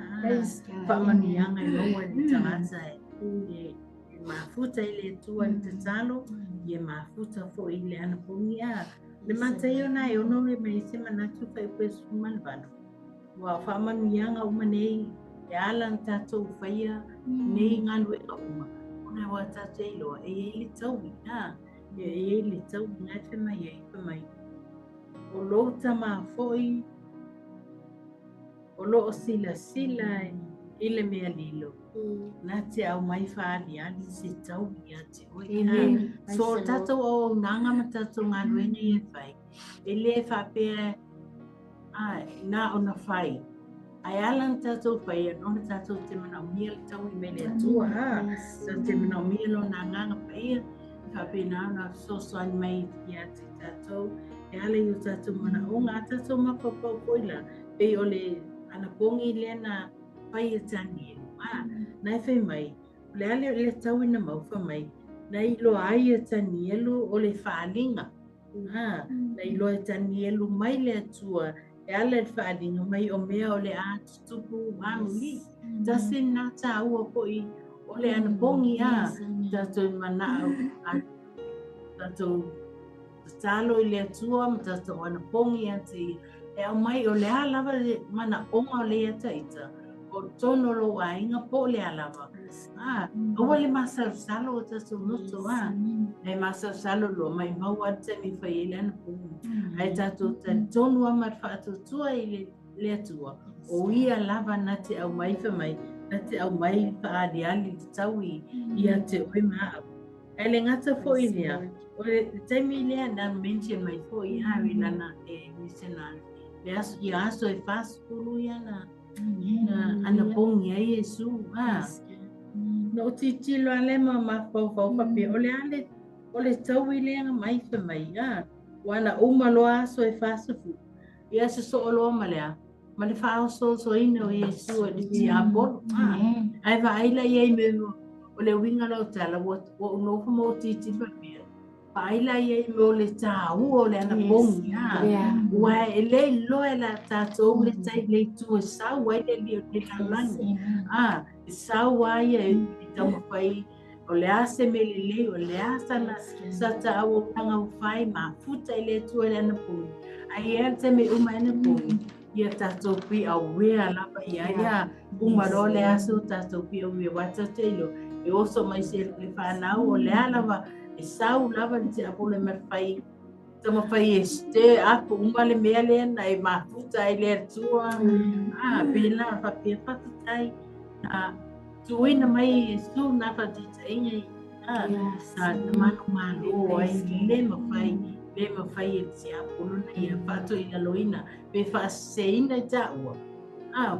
faamanuiaga e maua i le tagata e mafuta i le Atua i le tatalo, ia mafuta foi i le anapogi. A, le mataia ona e ono e mai se manatu fuaiupu e 18. Ua faamanuiaga uma nei e ala ona tatou faia nei galuega uma, ona ua tatou iloa e i ai le taui, a, e i ai le taui na e fai mai ai, fai mai, o lou tama foi o lo o silasila i le mea lilo, na te aumai faaaliali se taui ia te oe. Amen. So, tatou auaunaga ma tatou galuega ia e fai, e le faapea a, na ona fai. Ae ala ona tatou faia, ona tatou te manaomia le taui mai le Atua, a, tatou te manaomia lona Agaga Paia, faapena ona fesoasoani mai ia te tatou, e ala i o tatou manaoga, a tatou mafaufau foi la, pei o le anapogi lea na fai e Tanielu, a, na e fai mai, o le a le taui na mau fai mai, na iloa ai e Tanielu o le faaaliga, a, na iloa e Tanielu mai le Atua, e ala i le faaaliga mai o mea o le a tutupu amuli. Tasi lena tāua foi o le anapogi a tatou manao a tatou tatalo i le Atua ma tatou anapogi ia te ia. E aumai o le a lava le manaoga o le ia taita, o totonu o lou aiga po o le a lava. A, aua le masalosalo o tatou loto, a. E masalosalo loa, maumau lava le taimi e fai ai le anapogi. Ae tatou talitonu lava ma le faatuatua i le Atua, o ia lava na te aumai fai mai, na te aumai faaaliali le taui ia te oe ma au. Ae le gata foi i lea, o le taimi lea na mention mai foi Harry lana e missionary, le aso, ia aso e 40 ia na, na anapogi ai Iesu, a. Na ou tilotilo lava lea ma mafaufau faapea, o le a le, o le taui lea na mai fai mai, a, ua na uma loa aso e 40, ia sosoo loa ma le a? ma le faaosoosoina o Iesu e le tiapolo. Ae vaai la i ai me o le uiga o lau tala ua ou nofo ma ou tilotilo faapea, vaai la i ai me o le tāua o le anapogi. Ua e le iloa e la tatou le tai le itu e sau ai le alii o le lalolagi. E sau lava ia e taumafai o le a se mea lelei, o le a sana sa auaunaga ua fai, mafuta i le Atua i le anapogi. Ae i ai le taimi e uma ai anapogi, ia tatou be aware lava i ai ia. Uma loa le aso tatou be aware, aua tatou te iloa, e oso mai se le fanau, o le a lava, e sau lava le tiapolo e mafai, taumafai e stir up uma le mea lea na e mafuta ai le Atua. Pēlā faapea faafetai. Tuuina mai e Iesu nā faataitaiga i sa manumalo ai, le mafai, le mafai e le tiapolo na ia faatoilaloina pe faaseseina i taua.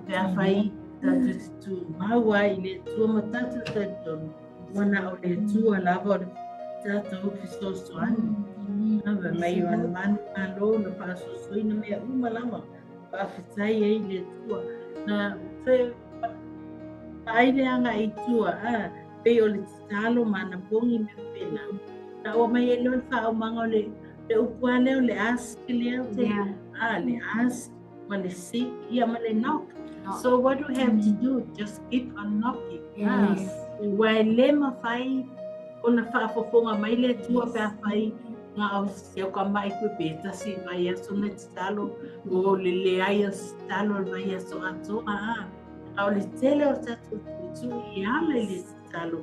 Pe afai tatou te tumau ai i le Atua ma tatou talitonu, ua na o le Atua lava o le tatou fesoasoani. Fai mai o ana manumalo na faasoasoaina mea uma lava. Faafetai ai i le Atua. Na toe vaai le agai i tua, pei o le tatalo ma anapogi mea faapena. Na ua mai ai loa le faaumaga o le le upu lava lea o le ask lea te, le ask ma le seek, ia ma le knock. So what do we have to do? Just keep on knocking. Yes. Ua e le mafai ona faafofoga mai le Atua pe afai na o se o ka mai koe pe tasi vaiaso na tatalo o le leai o se tatalo o le vaiaso atoa a. A o le tele o tatou tuitui e ala i le tatalo,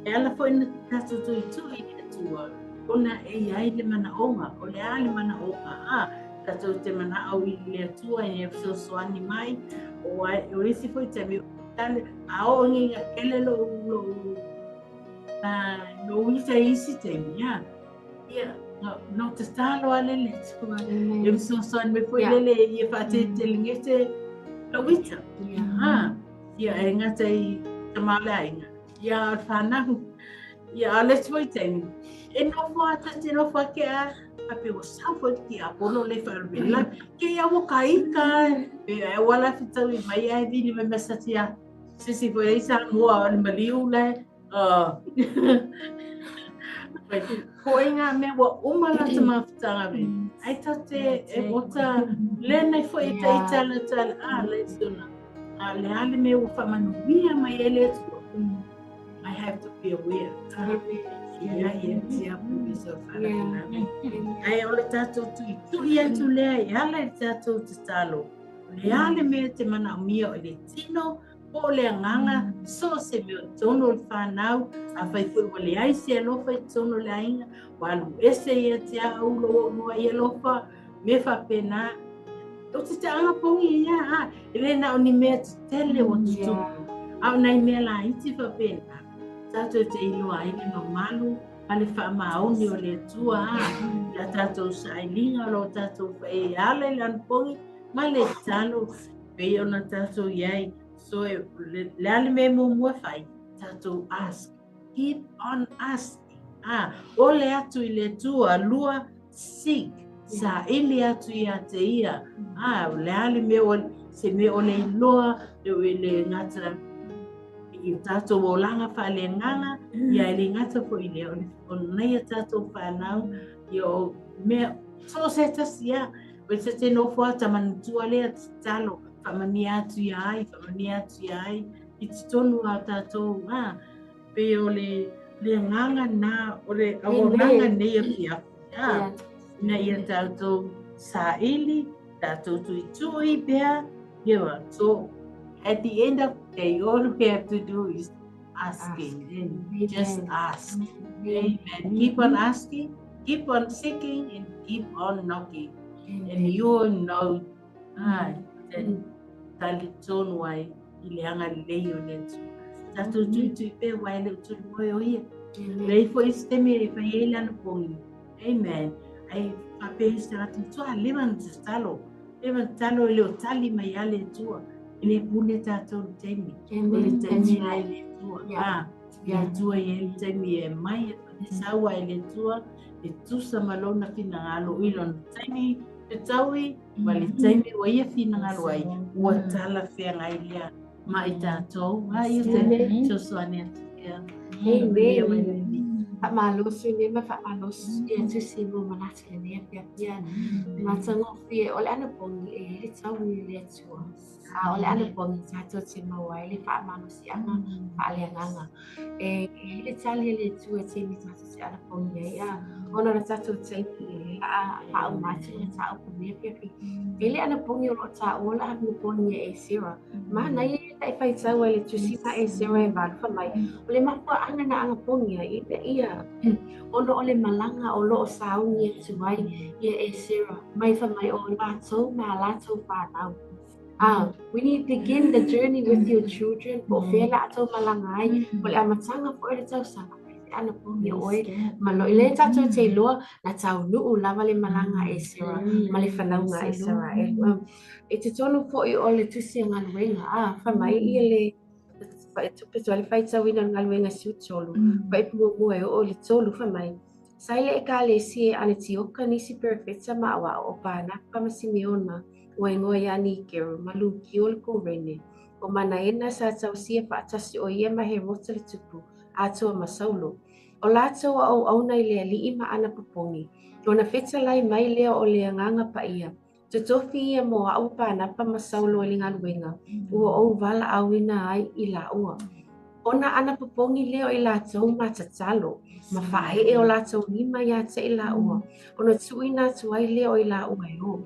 e ala foi na tatou tuitui i le Atua, ona e i ai le manaoga, o le a le manaoga, a, tatou te manao i le Atua e fesoasoani mai, o, ai, o isi foi taimi, a oo ngiga kele lou, lou, lou ita i isi taimi, a, ia, no tatalo a le le Atua, e fesoasoani mai foi lele ia faatetelegese lou ita. Ia, e gata i tama o le aiga, ia o le whanau, ia o le isi foi taimi, e nofo a ta te nofo ake a, a pe ua sau foi le tiapolo le wharawela, ke ia ua ka ika, e e ua la whitau i mai ai vili mai masati a, sisi foi ai sa mua o le maliu le, Ko e ngā mea ua uma la te mafutanga me. Ai ta te e ota le nei foi e te itala tala a le tuna. A le ale me ua whamanuia mai e le atua. I have to be aware. Ia ia tia pui so wharawela. Ai o le tātou tui tui atu lea i ala i tātou tatalo. O le ale mea te manaomia o le tino Po o le agaga, so o se mea o totonu o le whanau, afai foi ua leai se alofa i totonu o le aiga, ua alu ese ia te au lou aulua i alofa, me faapena. O te taʻaga pogi ia, a, e le na o ni mea tetele ua tutupu, a o nai mea laiti faapena, tatou te iloa ai le mamalu ma le faamaoni o le Atua, a, la tatou sailiga o lo tatou e ala i le anapogi ma le tatalo pei ona tatou i ai. So e, le, le a le mea muamua e fai, tatou ask. Keep on asking. Ah, ole atu i le Atua, lua, seek. Saili atu ia te ia. Ah, le a le mea o, se mea o le iloa, le, le gata i o tātou olaga faaleagaga, ia e le gata foi i lea, o le o nei a tātou whanau, ia o mea, so se tasi ia, O te te nofo a tamanutua lea tatalo, whaamania atu ia ai, whaamania atu ia ai, i te tonu a tātou, a, pe o le, le agaga nā, o le auaunaga nei afiafi, a, ina ia tātou saili, tātou tuitui pea, ia, so, at the end of the day, all we have to do is asking, and just ask. Amen. Keep on asking, keep on seeking, and keep on knocking. And you will know tali tonu ai i le agalelei o le Atua. Tatou tuitui pea aua e le o tuli moe o ia. Lei foi se taimi e fai ai lana pogi. Amen. Ai faapea i se tagata matua, leva na tatalo. Leva na tatalo e le o tali mai a le Atua. E le pule tatou le taimi. O le taimi la e le Atua. Ah, le Atua i ai le taimi e mai e sau ai le Atua e tusa ma lona finagalo i lona taimi fetaui ma le taimi ua ia finagalo ai. Ua talafeagai lea ma i tatou. A ia se fesoasoani atu ia. Amen. Faamalo Sune ma faamalo ia Tusi mo manatu lenei afiafi. Matagofie o le anapogi e i ai le taui i le Atua. A o le anapogi tatou te maua ai le faamalosiaga faaleagaga. E i ai le tali a le Atua i taimi tatou te anapogi ai, a ona o le tatou taimi e a faauma atu le mataupu i lenei afiafi. E le anapogi o lo o taua le anapogi a Esera. Manaia ia taʻi faitau ai le tusi ma Esera e valu fai mai. O le mafuaaga na anapogi ai ina ia ona o le malaga o lo o sauni atu ai ia Esera mai fai mai o latou ma a latou fanau. When you begin the journey with your children, po o fea le a tou malaga ai, o le amataga foi o le tausaga, fai se anapogi o oe ma lou. I lea tatou te iloa, na taunuu lava le malaga a Esera ma le fanauga a Isaraelu. I totonu foi o le tusi a galuega, a, fai mai ia le le faitauina o le galuega 13, fuaiupu muamua e oo i le 3, fai mai, Sa i le Ekalesia e Anetioka nisi perofeta ma aoao o Panapa ma Simeona, ua igoa iā Nikeru, ma Lukio o le Kurene, o Manaena sa tausia faatasi ʻo ia ma Herota le tupu, atoa ma Saulo. ʻO lātou a auauna i le aliʻi ma anapopogi, ona fetalai mai lea o le Agaga Paia, Totofi ia mo aʻu Panapa ma Saulo i le galuega, ua ou valaauina ai i lāua. Ona anapopogi lea o i lātou ma tatalo, ma faaeʻe o lātou lima iā te i lāua, ona tuuina atu ai lea o i lāua e o.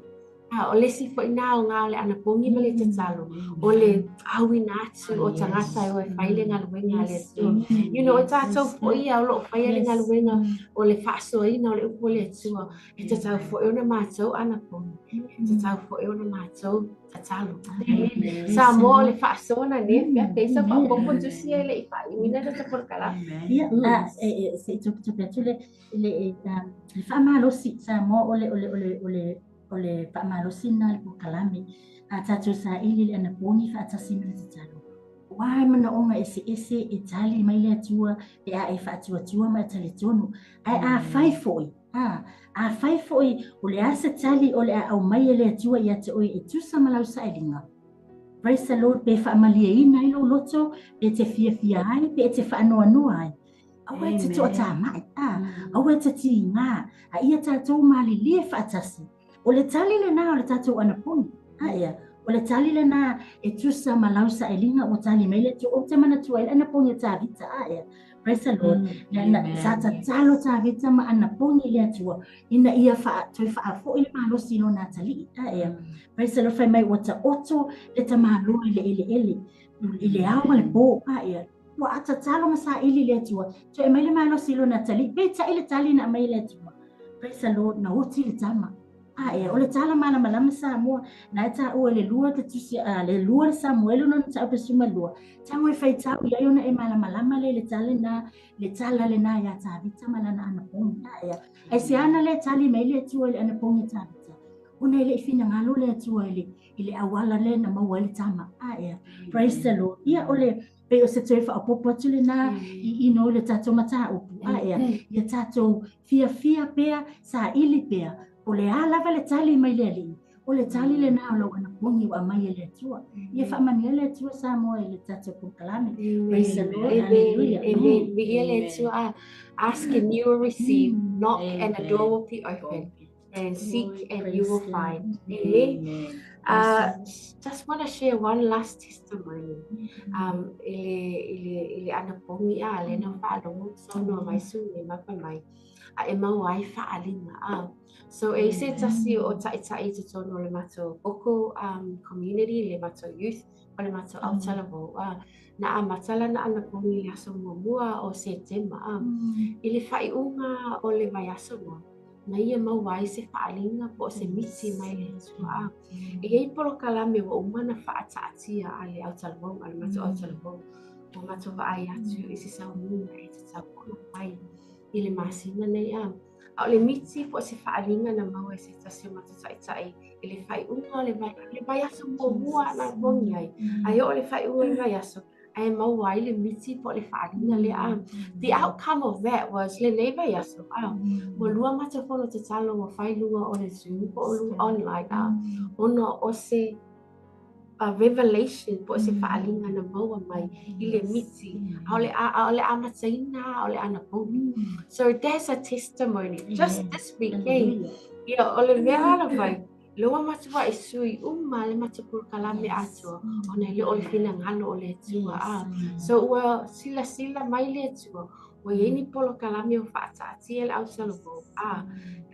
A o le isi foi na aoga o le anapogi ma le tatalo, o le auina atu o tagata e o e fai le galuega a le Atua. You know, o tatou foi ia o lo o faia le galuega o le faasoaina o le upu a le Atua, E tatau foi ona matou anapogi, e tatau foi ona matou tatalo. Samoa o le faasoa na nei afiafi, ai sau faaopoopo tusi e le i faaiuina le tatou polokalame. Ia, a, se i topetope atu le, le, le faamalosi Samoa o le, o le, o le, o le, o le faamalosi na le polokalame. A tatou saili le anapogi faatasi ma le tatalo. Aua e manaoga eseese e tali mai le Atua pe a e faatuatua ma e talitonu. Ae afai foi, a, afai foi o le a se tali o le a aumai e le Atua ia te oe e tusa ma lau sailiga, praise the Lord, pe faamalieina ai lou loto, pe te fiafia ai, pe e te faanoanoa ai, aua e te toatamai, a, aua e te tiga, a ia tatou malilie faatasi. O le tali lena o le tatou anapogi. A ea, o le tali lena e tusa ma lau sailiga ua tali mai le Atua. Ou te manatua ai le anapogi a Tavita. A ea, praise the Lord. Na, na, sa tatalo Tavita ma anapogi i le Atua ina ia faa, toe faafoi le malosi i lona atalii. A ea, praise the Lord, fai mai ua taoto le tamaloa i le eleele, i le ao ma le po. A ea, ua tatalo ma saili i le Atua, toe aumai le malosi i lona atalii. Peitai le tali na aumai e le Atua. Praise the Lord, na oti le tama. A ea, o le tala malamalama Samoa, na e taua i le lua te tusi, a, le lua le Samuelu nona mataupu e 12, tago e faitau i ai ona e malamalama lea i le tala lena, le tala lena iā Tavita ma lana anapogi. A ea, aisea na le tali mai le Atua i le anapogi a Tavita? Ona e le i finagalo le Atua i le, i le auala lea na maua ai le tama. A ea, praise the Lord. Ia, o le, pei o se toe faaopoopo atu lena i ino i le tatou mataupu. A ea, ia tatou fiafia pea, saili pea, o le a lava le tali mai le Alii, o le tali lena o lou anapogi ua aumai e le Atua. Ia faamanuia le Atua Samoa i le tatou polokalame. Praise the Lord. Hallelujah. Amen. Viia le Atua. Ask and you will receive. Knock and the door will be opened. And seek and you will find. Amen. Just want to share one last testimony. I le, i le, i le anapogi a le na faalogo saunoa mai Sune ma fai mai a e maua ai faaaliga a. So e i se tasi o ta'ita'i i totonu o le matou vocal community, le matou youth, o le matou autalavou a. Na amata lana anapogi i le aso muamua o Setema a. I le faaiuga o le vaiaso na, na ia maua ai se faaaliga po o se miti mai le Atua. E i ai polokalame ua uma ona faataatia a le autalavou, a le matou autalavou, ua matou vaai atu i se sauniga e tatau ona fai i le masina nei a. A o le miti po o se faaaliga na maua e se tasi o matou taitai i le faaiuga o le vai, le vaiaso muamua na anapogi ai, ae oo i le faaiuga o le vaiaso, ae maua ai le miti po o le faaaliga lea. A. The outcome of that was lenei vaiaso, a, ua lua matou fono tatalo ua fai luga o le Zoom po o luga online, a, ona o se revelation po o se faaaliga na maua mai i le miti, ʻaʻole amataina, ʻaʻole anapogi. So that's a testimony just this week, eh? Ia, o le mea lava i lea ua matuaʻi sui uma le matou polokalame atoa ona e le o le finagalo o le Atua. A so ua silasila mai le Atua ua i ai ni polokalame ua faataatia le autalavou, a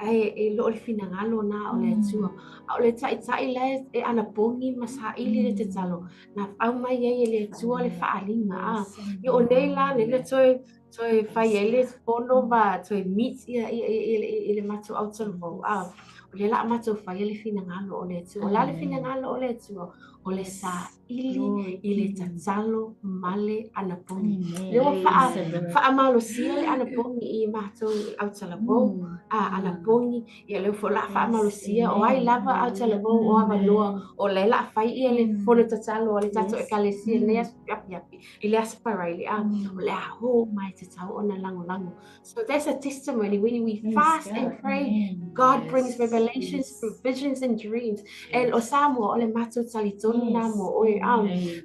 ae e le o le finagalo na o le Atua. A o le taitai la e anapogi ma saili le tatalo na aumai ai e le Atua le faaaliga. A ia o nei la le le toe toe fai ai le fono ma toe meet ia ia ia i le matou autalavou, a o lea la a matou faia le finagalo o le Atua. O le a le finagalo o le Atua? O le saili i le tatalo ma le anapogi. Lea ua faamalosia le anapogi i matou autalavou, a anapogi, ia lea foi o le a faamalosia o ai lava autalavou o avanoa, o lea o le a fai ia le fono tatalo a le tatou ekalesia i lenei aso afiafi, i le Aso Faraile, a o le a hō mai tatau ona lagolago. So that's a testimony. When we fast and pray, God brings revelations through visions and dreams. And o Samoa, o le matou talitonu na mo oe.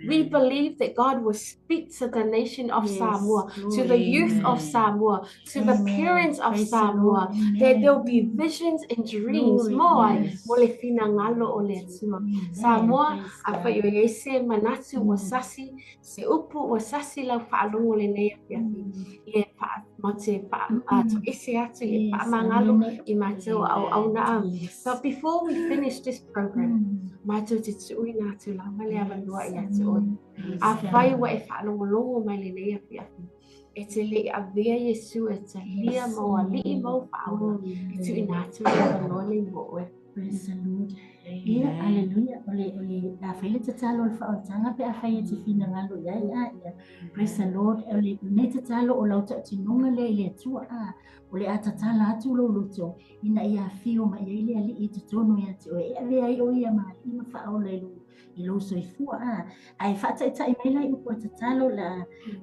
We believe that God will speak to the nation of Samoa, to the youth of Samoa, to the parents of Samoa, that there will be visions and dreams. Mo ai, mo le finagalo o le Atua. Samoa, afai o i ai se manatu ua sasi, Se upu ua sasi lau faalogo lenei afiafi, ia wha, ma te wha, a to ese atu i whaamangalo i mātou auauna a. But before we finish this program, mātou te tuuina atu lava le avanoa ia te oe. Afai ua e faalogologo mai lenei afiafi, e te le i avea Iesu e talia ma o alii ma o faaola, e tuuina atu le avanoa nei mo oe. Praise the Lord. Ia, hallelujah. O le, o le, afai le tatalo o le faaolataga pe afai e te finagalo i ai, a, ia. Praise the Lord. O le, lenei tatalo o lau tautinoga lea i le Atua, a, o le a tatala atu lou loto, ina ia afio mai ai le Alii i totonu ia te oe, e avea ai o ia ma alii ma faaola i lou, i lou soifua, a. Ae faataitai mai la i upu a tatalo la,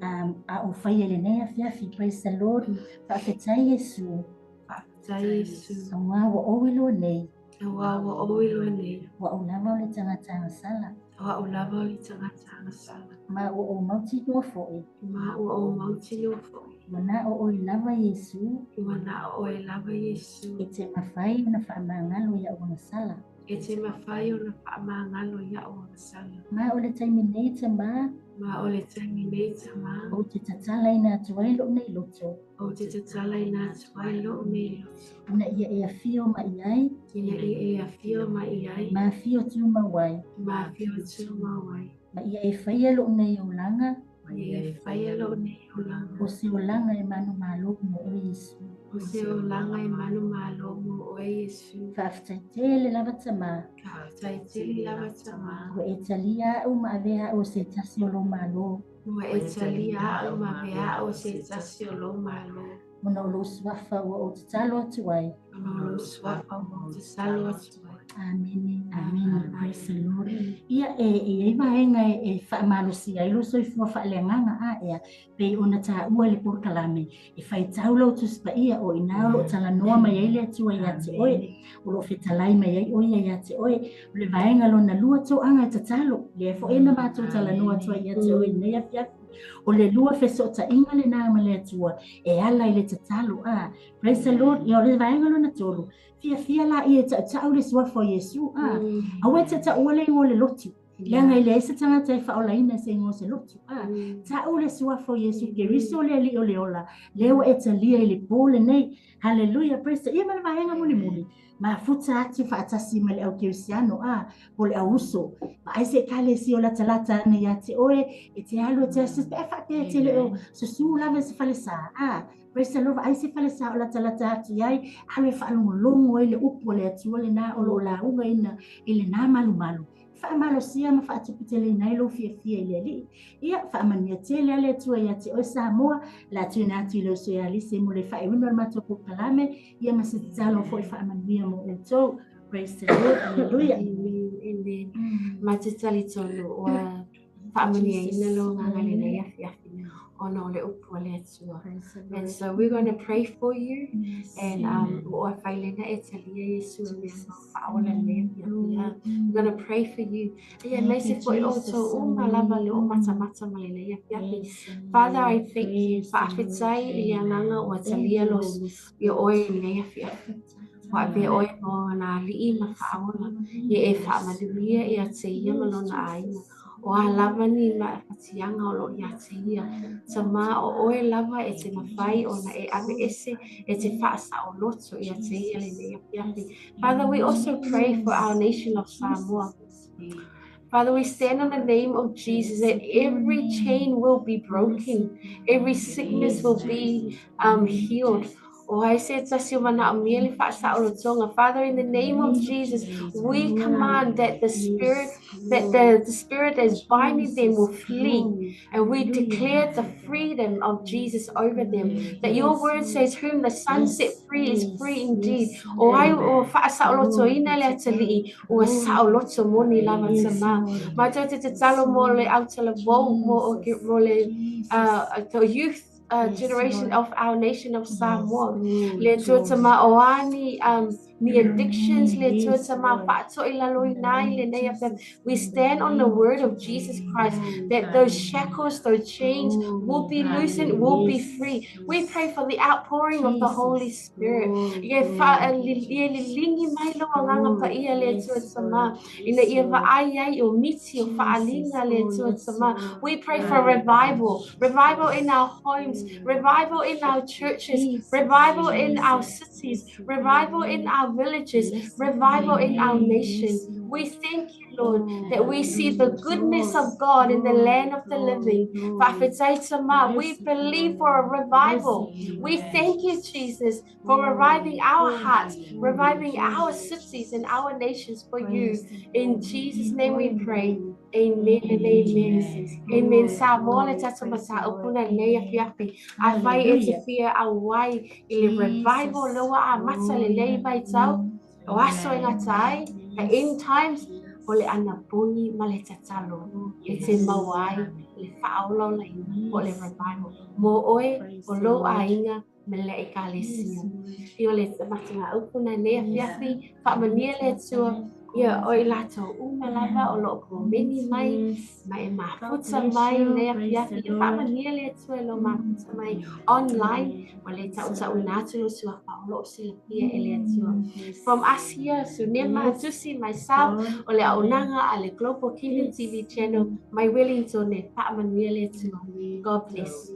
a, a o faia i lenei afiafi. Praise the Lord. Faafetai Iesu. Faafetai Iesu. Auā ua ou iloa nei. Auā ua ou iloa nei. O au lava o le tagata agasala. O au lava o le tagata agasala. Ma ua ou mautinoa foi. Ma ua ou mautinoa foi. Ua na o oe lava Iesu. Ua na o oe lava Iesu. E te mafai ona faamagalo i au agasala. E te mafai ona faamagalo i au agasala. Ma o le taimi nei Tama. Ma o le taimi nei Tama. Ou te tatalaina atu ai lou nei loto. Ou te tatalaina atu ai lou nei loto. Ina ia e afio mai ai. Ina ia e afio mai ai. Ma afio tumau ai. Ma afio tumau ai. Ma ia e faia lou nei olaga. Ma ia e faia lou nei olaga. O se olaga e manumalo mo oe Iesu. O se olaga e manumalo mo oe Iesu. Faafetai tele lava Tama. Faafetai tele lava Tama. Ua e talia au ma avea au o se tasi o lou Malo. Ua e talia au ma avea au o se tasi o lou Malo. Ona o lou suafa ua ou tatalo atu ai. Ona o lou suafa ua ou tatalo atu ai. Amene, amene, praise the Lord. Ia e e i ai vaega e faamalosia ai lou soifua faaleagaga a ea, pei ona taua i le polokalame, e faitau lou Tusi Paia o i ina o lo o talanoa mai ai le Atua ia te oe, o lo o fetalai mai ai o ia ia te oe. O le vaega lona lua toaga e tatalo, lea foi na matou talanoa atu ai ia te oe i lenei afiafi. O le lua fesootaiga lena ma le Atua e ala i le tatalo. A, praise the Lord. Ia o le vaega lona tolu, fiafia laia e tautau le suafa o Iesu. A, aua e tautaua le igoa o le lotu. Leaga e leai se tagata e faaolaina i se igoa o se lotu. A, tau le suafa o Iesu Keriso le Alii o le ola, lea ua e talia i le po lenei. Haleluia, praise the, ia ma le vaega mulimuli, mafuta atu faatasi ma le au kerisiano, a, po o le au uso. Vaai se ekalesia o latalata ane ia te oe, e te alu e te asiasi, pe a faapea e te le o susu lava i se falesa, a, praise the Lord, vaai se falesa o latalata atu i ai, alu e faalogologo ai le upu a le Atua lena o lo o laugaina i lena malumalu. Faamalosia ma faatuputeleina ai lou fiafia i le Alii. Ia, faamanuia tele a le Atua ia te oe Samoa, la tuuina atu i le uso ia Alise mo le faaiuina o le matou polokalame, ia ma se tatalo foi faamanuia mo outou. Praise the Lord, hallelujah. Amen, amen. Ma te talitonu, ua Faamanuiaina lou agaga i lenei afiafi ona o le upu a le Atua. And so we're going to pray for you and ua oe fai lena e talia Iesu e mea ma faaola lenei afiafi. We're going to pray for you. Ia aemaise foi outou uma lava le o matamata ma lenei afiafi. Father, I thank you. Faafetai i le agaga ua talia lo ia oe i lenei afiafi. Ua avea oe mo nā aliʻi ma faaola, ia e faamanuia ia te ia ma lona aiga. O a lava ni mafatiaga o lo o iā te ia, Tamā, o oe lava e te mafai ona e aveese e te faasaoloto ia te ia lenei afiafi. Father, we also pray for our nation of Samoa. Father, we stand on the name of Jesus that every chain will be broken, every sickness will be healed. O ai se tasi o manaomia le faasaolotoga. Father, in the name of Jesus, we command that the spirit that the spirit that is binding them will flee. And we declare the freedom of Jesus over them. That your word says, whom the Son set free is free indeed. O ai o faasaolotoina le atalii, ua saoloto moni lava tamā. Matou te tatalo mo le autalavou, mo mo le the youth generation of our nation of Samoa. Le Atua tamā o a ni ni addictions, le Atua tamā faatoʻi laloina ai lenei afiafi. We stand on the word of Jesus Christ that those shackles, those chains will be loosened, will be free. We pray for the outpouring of the Holy Spirit. Ia fa ia liligi mai lou agaga paia le Atua tamā ina ia vaai ai o miti o faaliga le Atua tamā. We pray for revival, revival in our homes, revival in our churches, revival in our cities, revival in our villages, revival in our nation. We thank you, Lord, that we see the goodness of God in the land of the living. Faafetai tamā, we believe for a revival. We thank you, Jesus, for reviving our hearts, reviving our cities and our nations for you. In Jesus' name we pray. Amen and amen. Amen. Samoa le tatou mataupu na lenei afiafi. Afai e te fia auai i le revival lea ua amata lenei vaitau, o aso e gata ai, the end times, o le anapogi ma le tatalo e te maua ai le faaolaolaina po o le revival mo oe, o lou aiga ma le ekalesia. Ia o le matagaupu na lenei afiafi, faamanuia le Atua ia o i latou uma lava o loo komeni mai ma e mafuta mai lenei afiafi. Ia faamanuia le Atua i lou mafuta mai online ua le tautauina atu lou suafa o loo silafia e le Atua. From us here, Sunema, Tusi, myself, o le auaunaga a le Global Kingdom TV Channel mai Wellington, e faamanuia le Atua. God bless.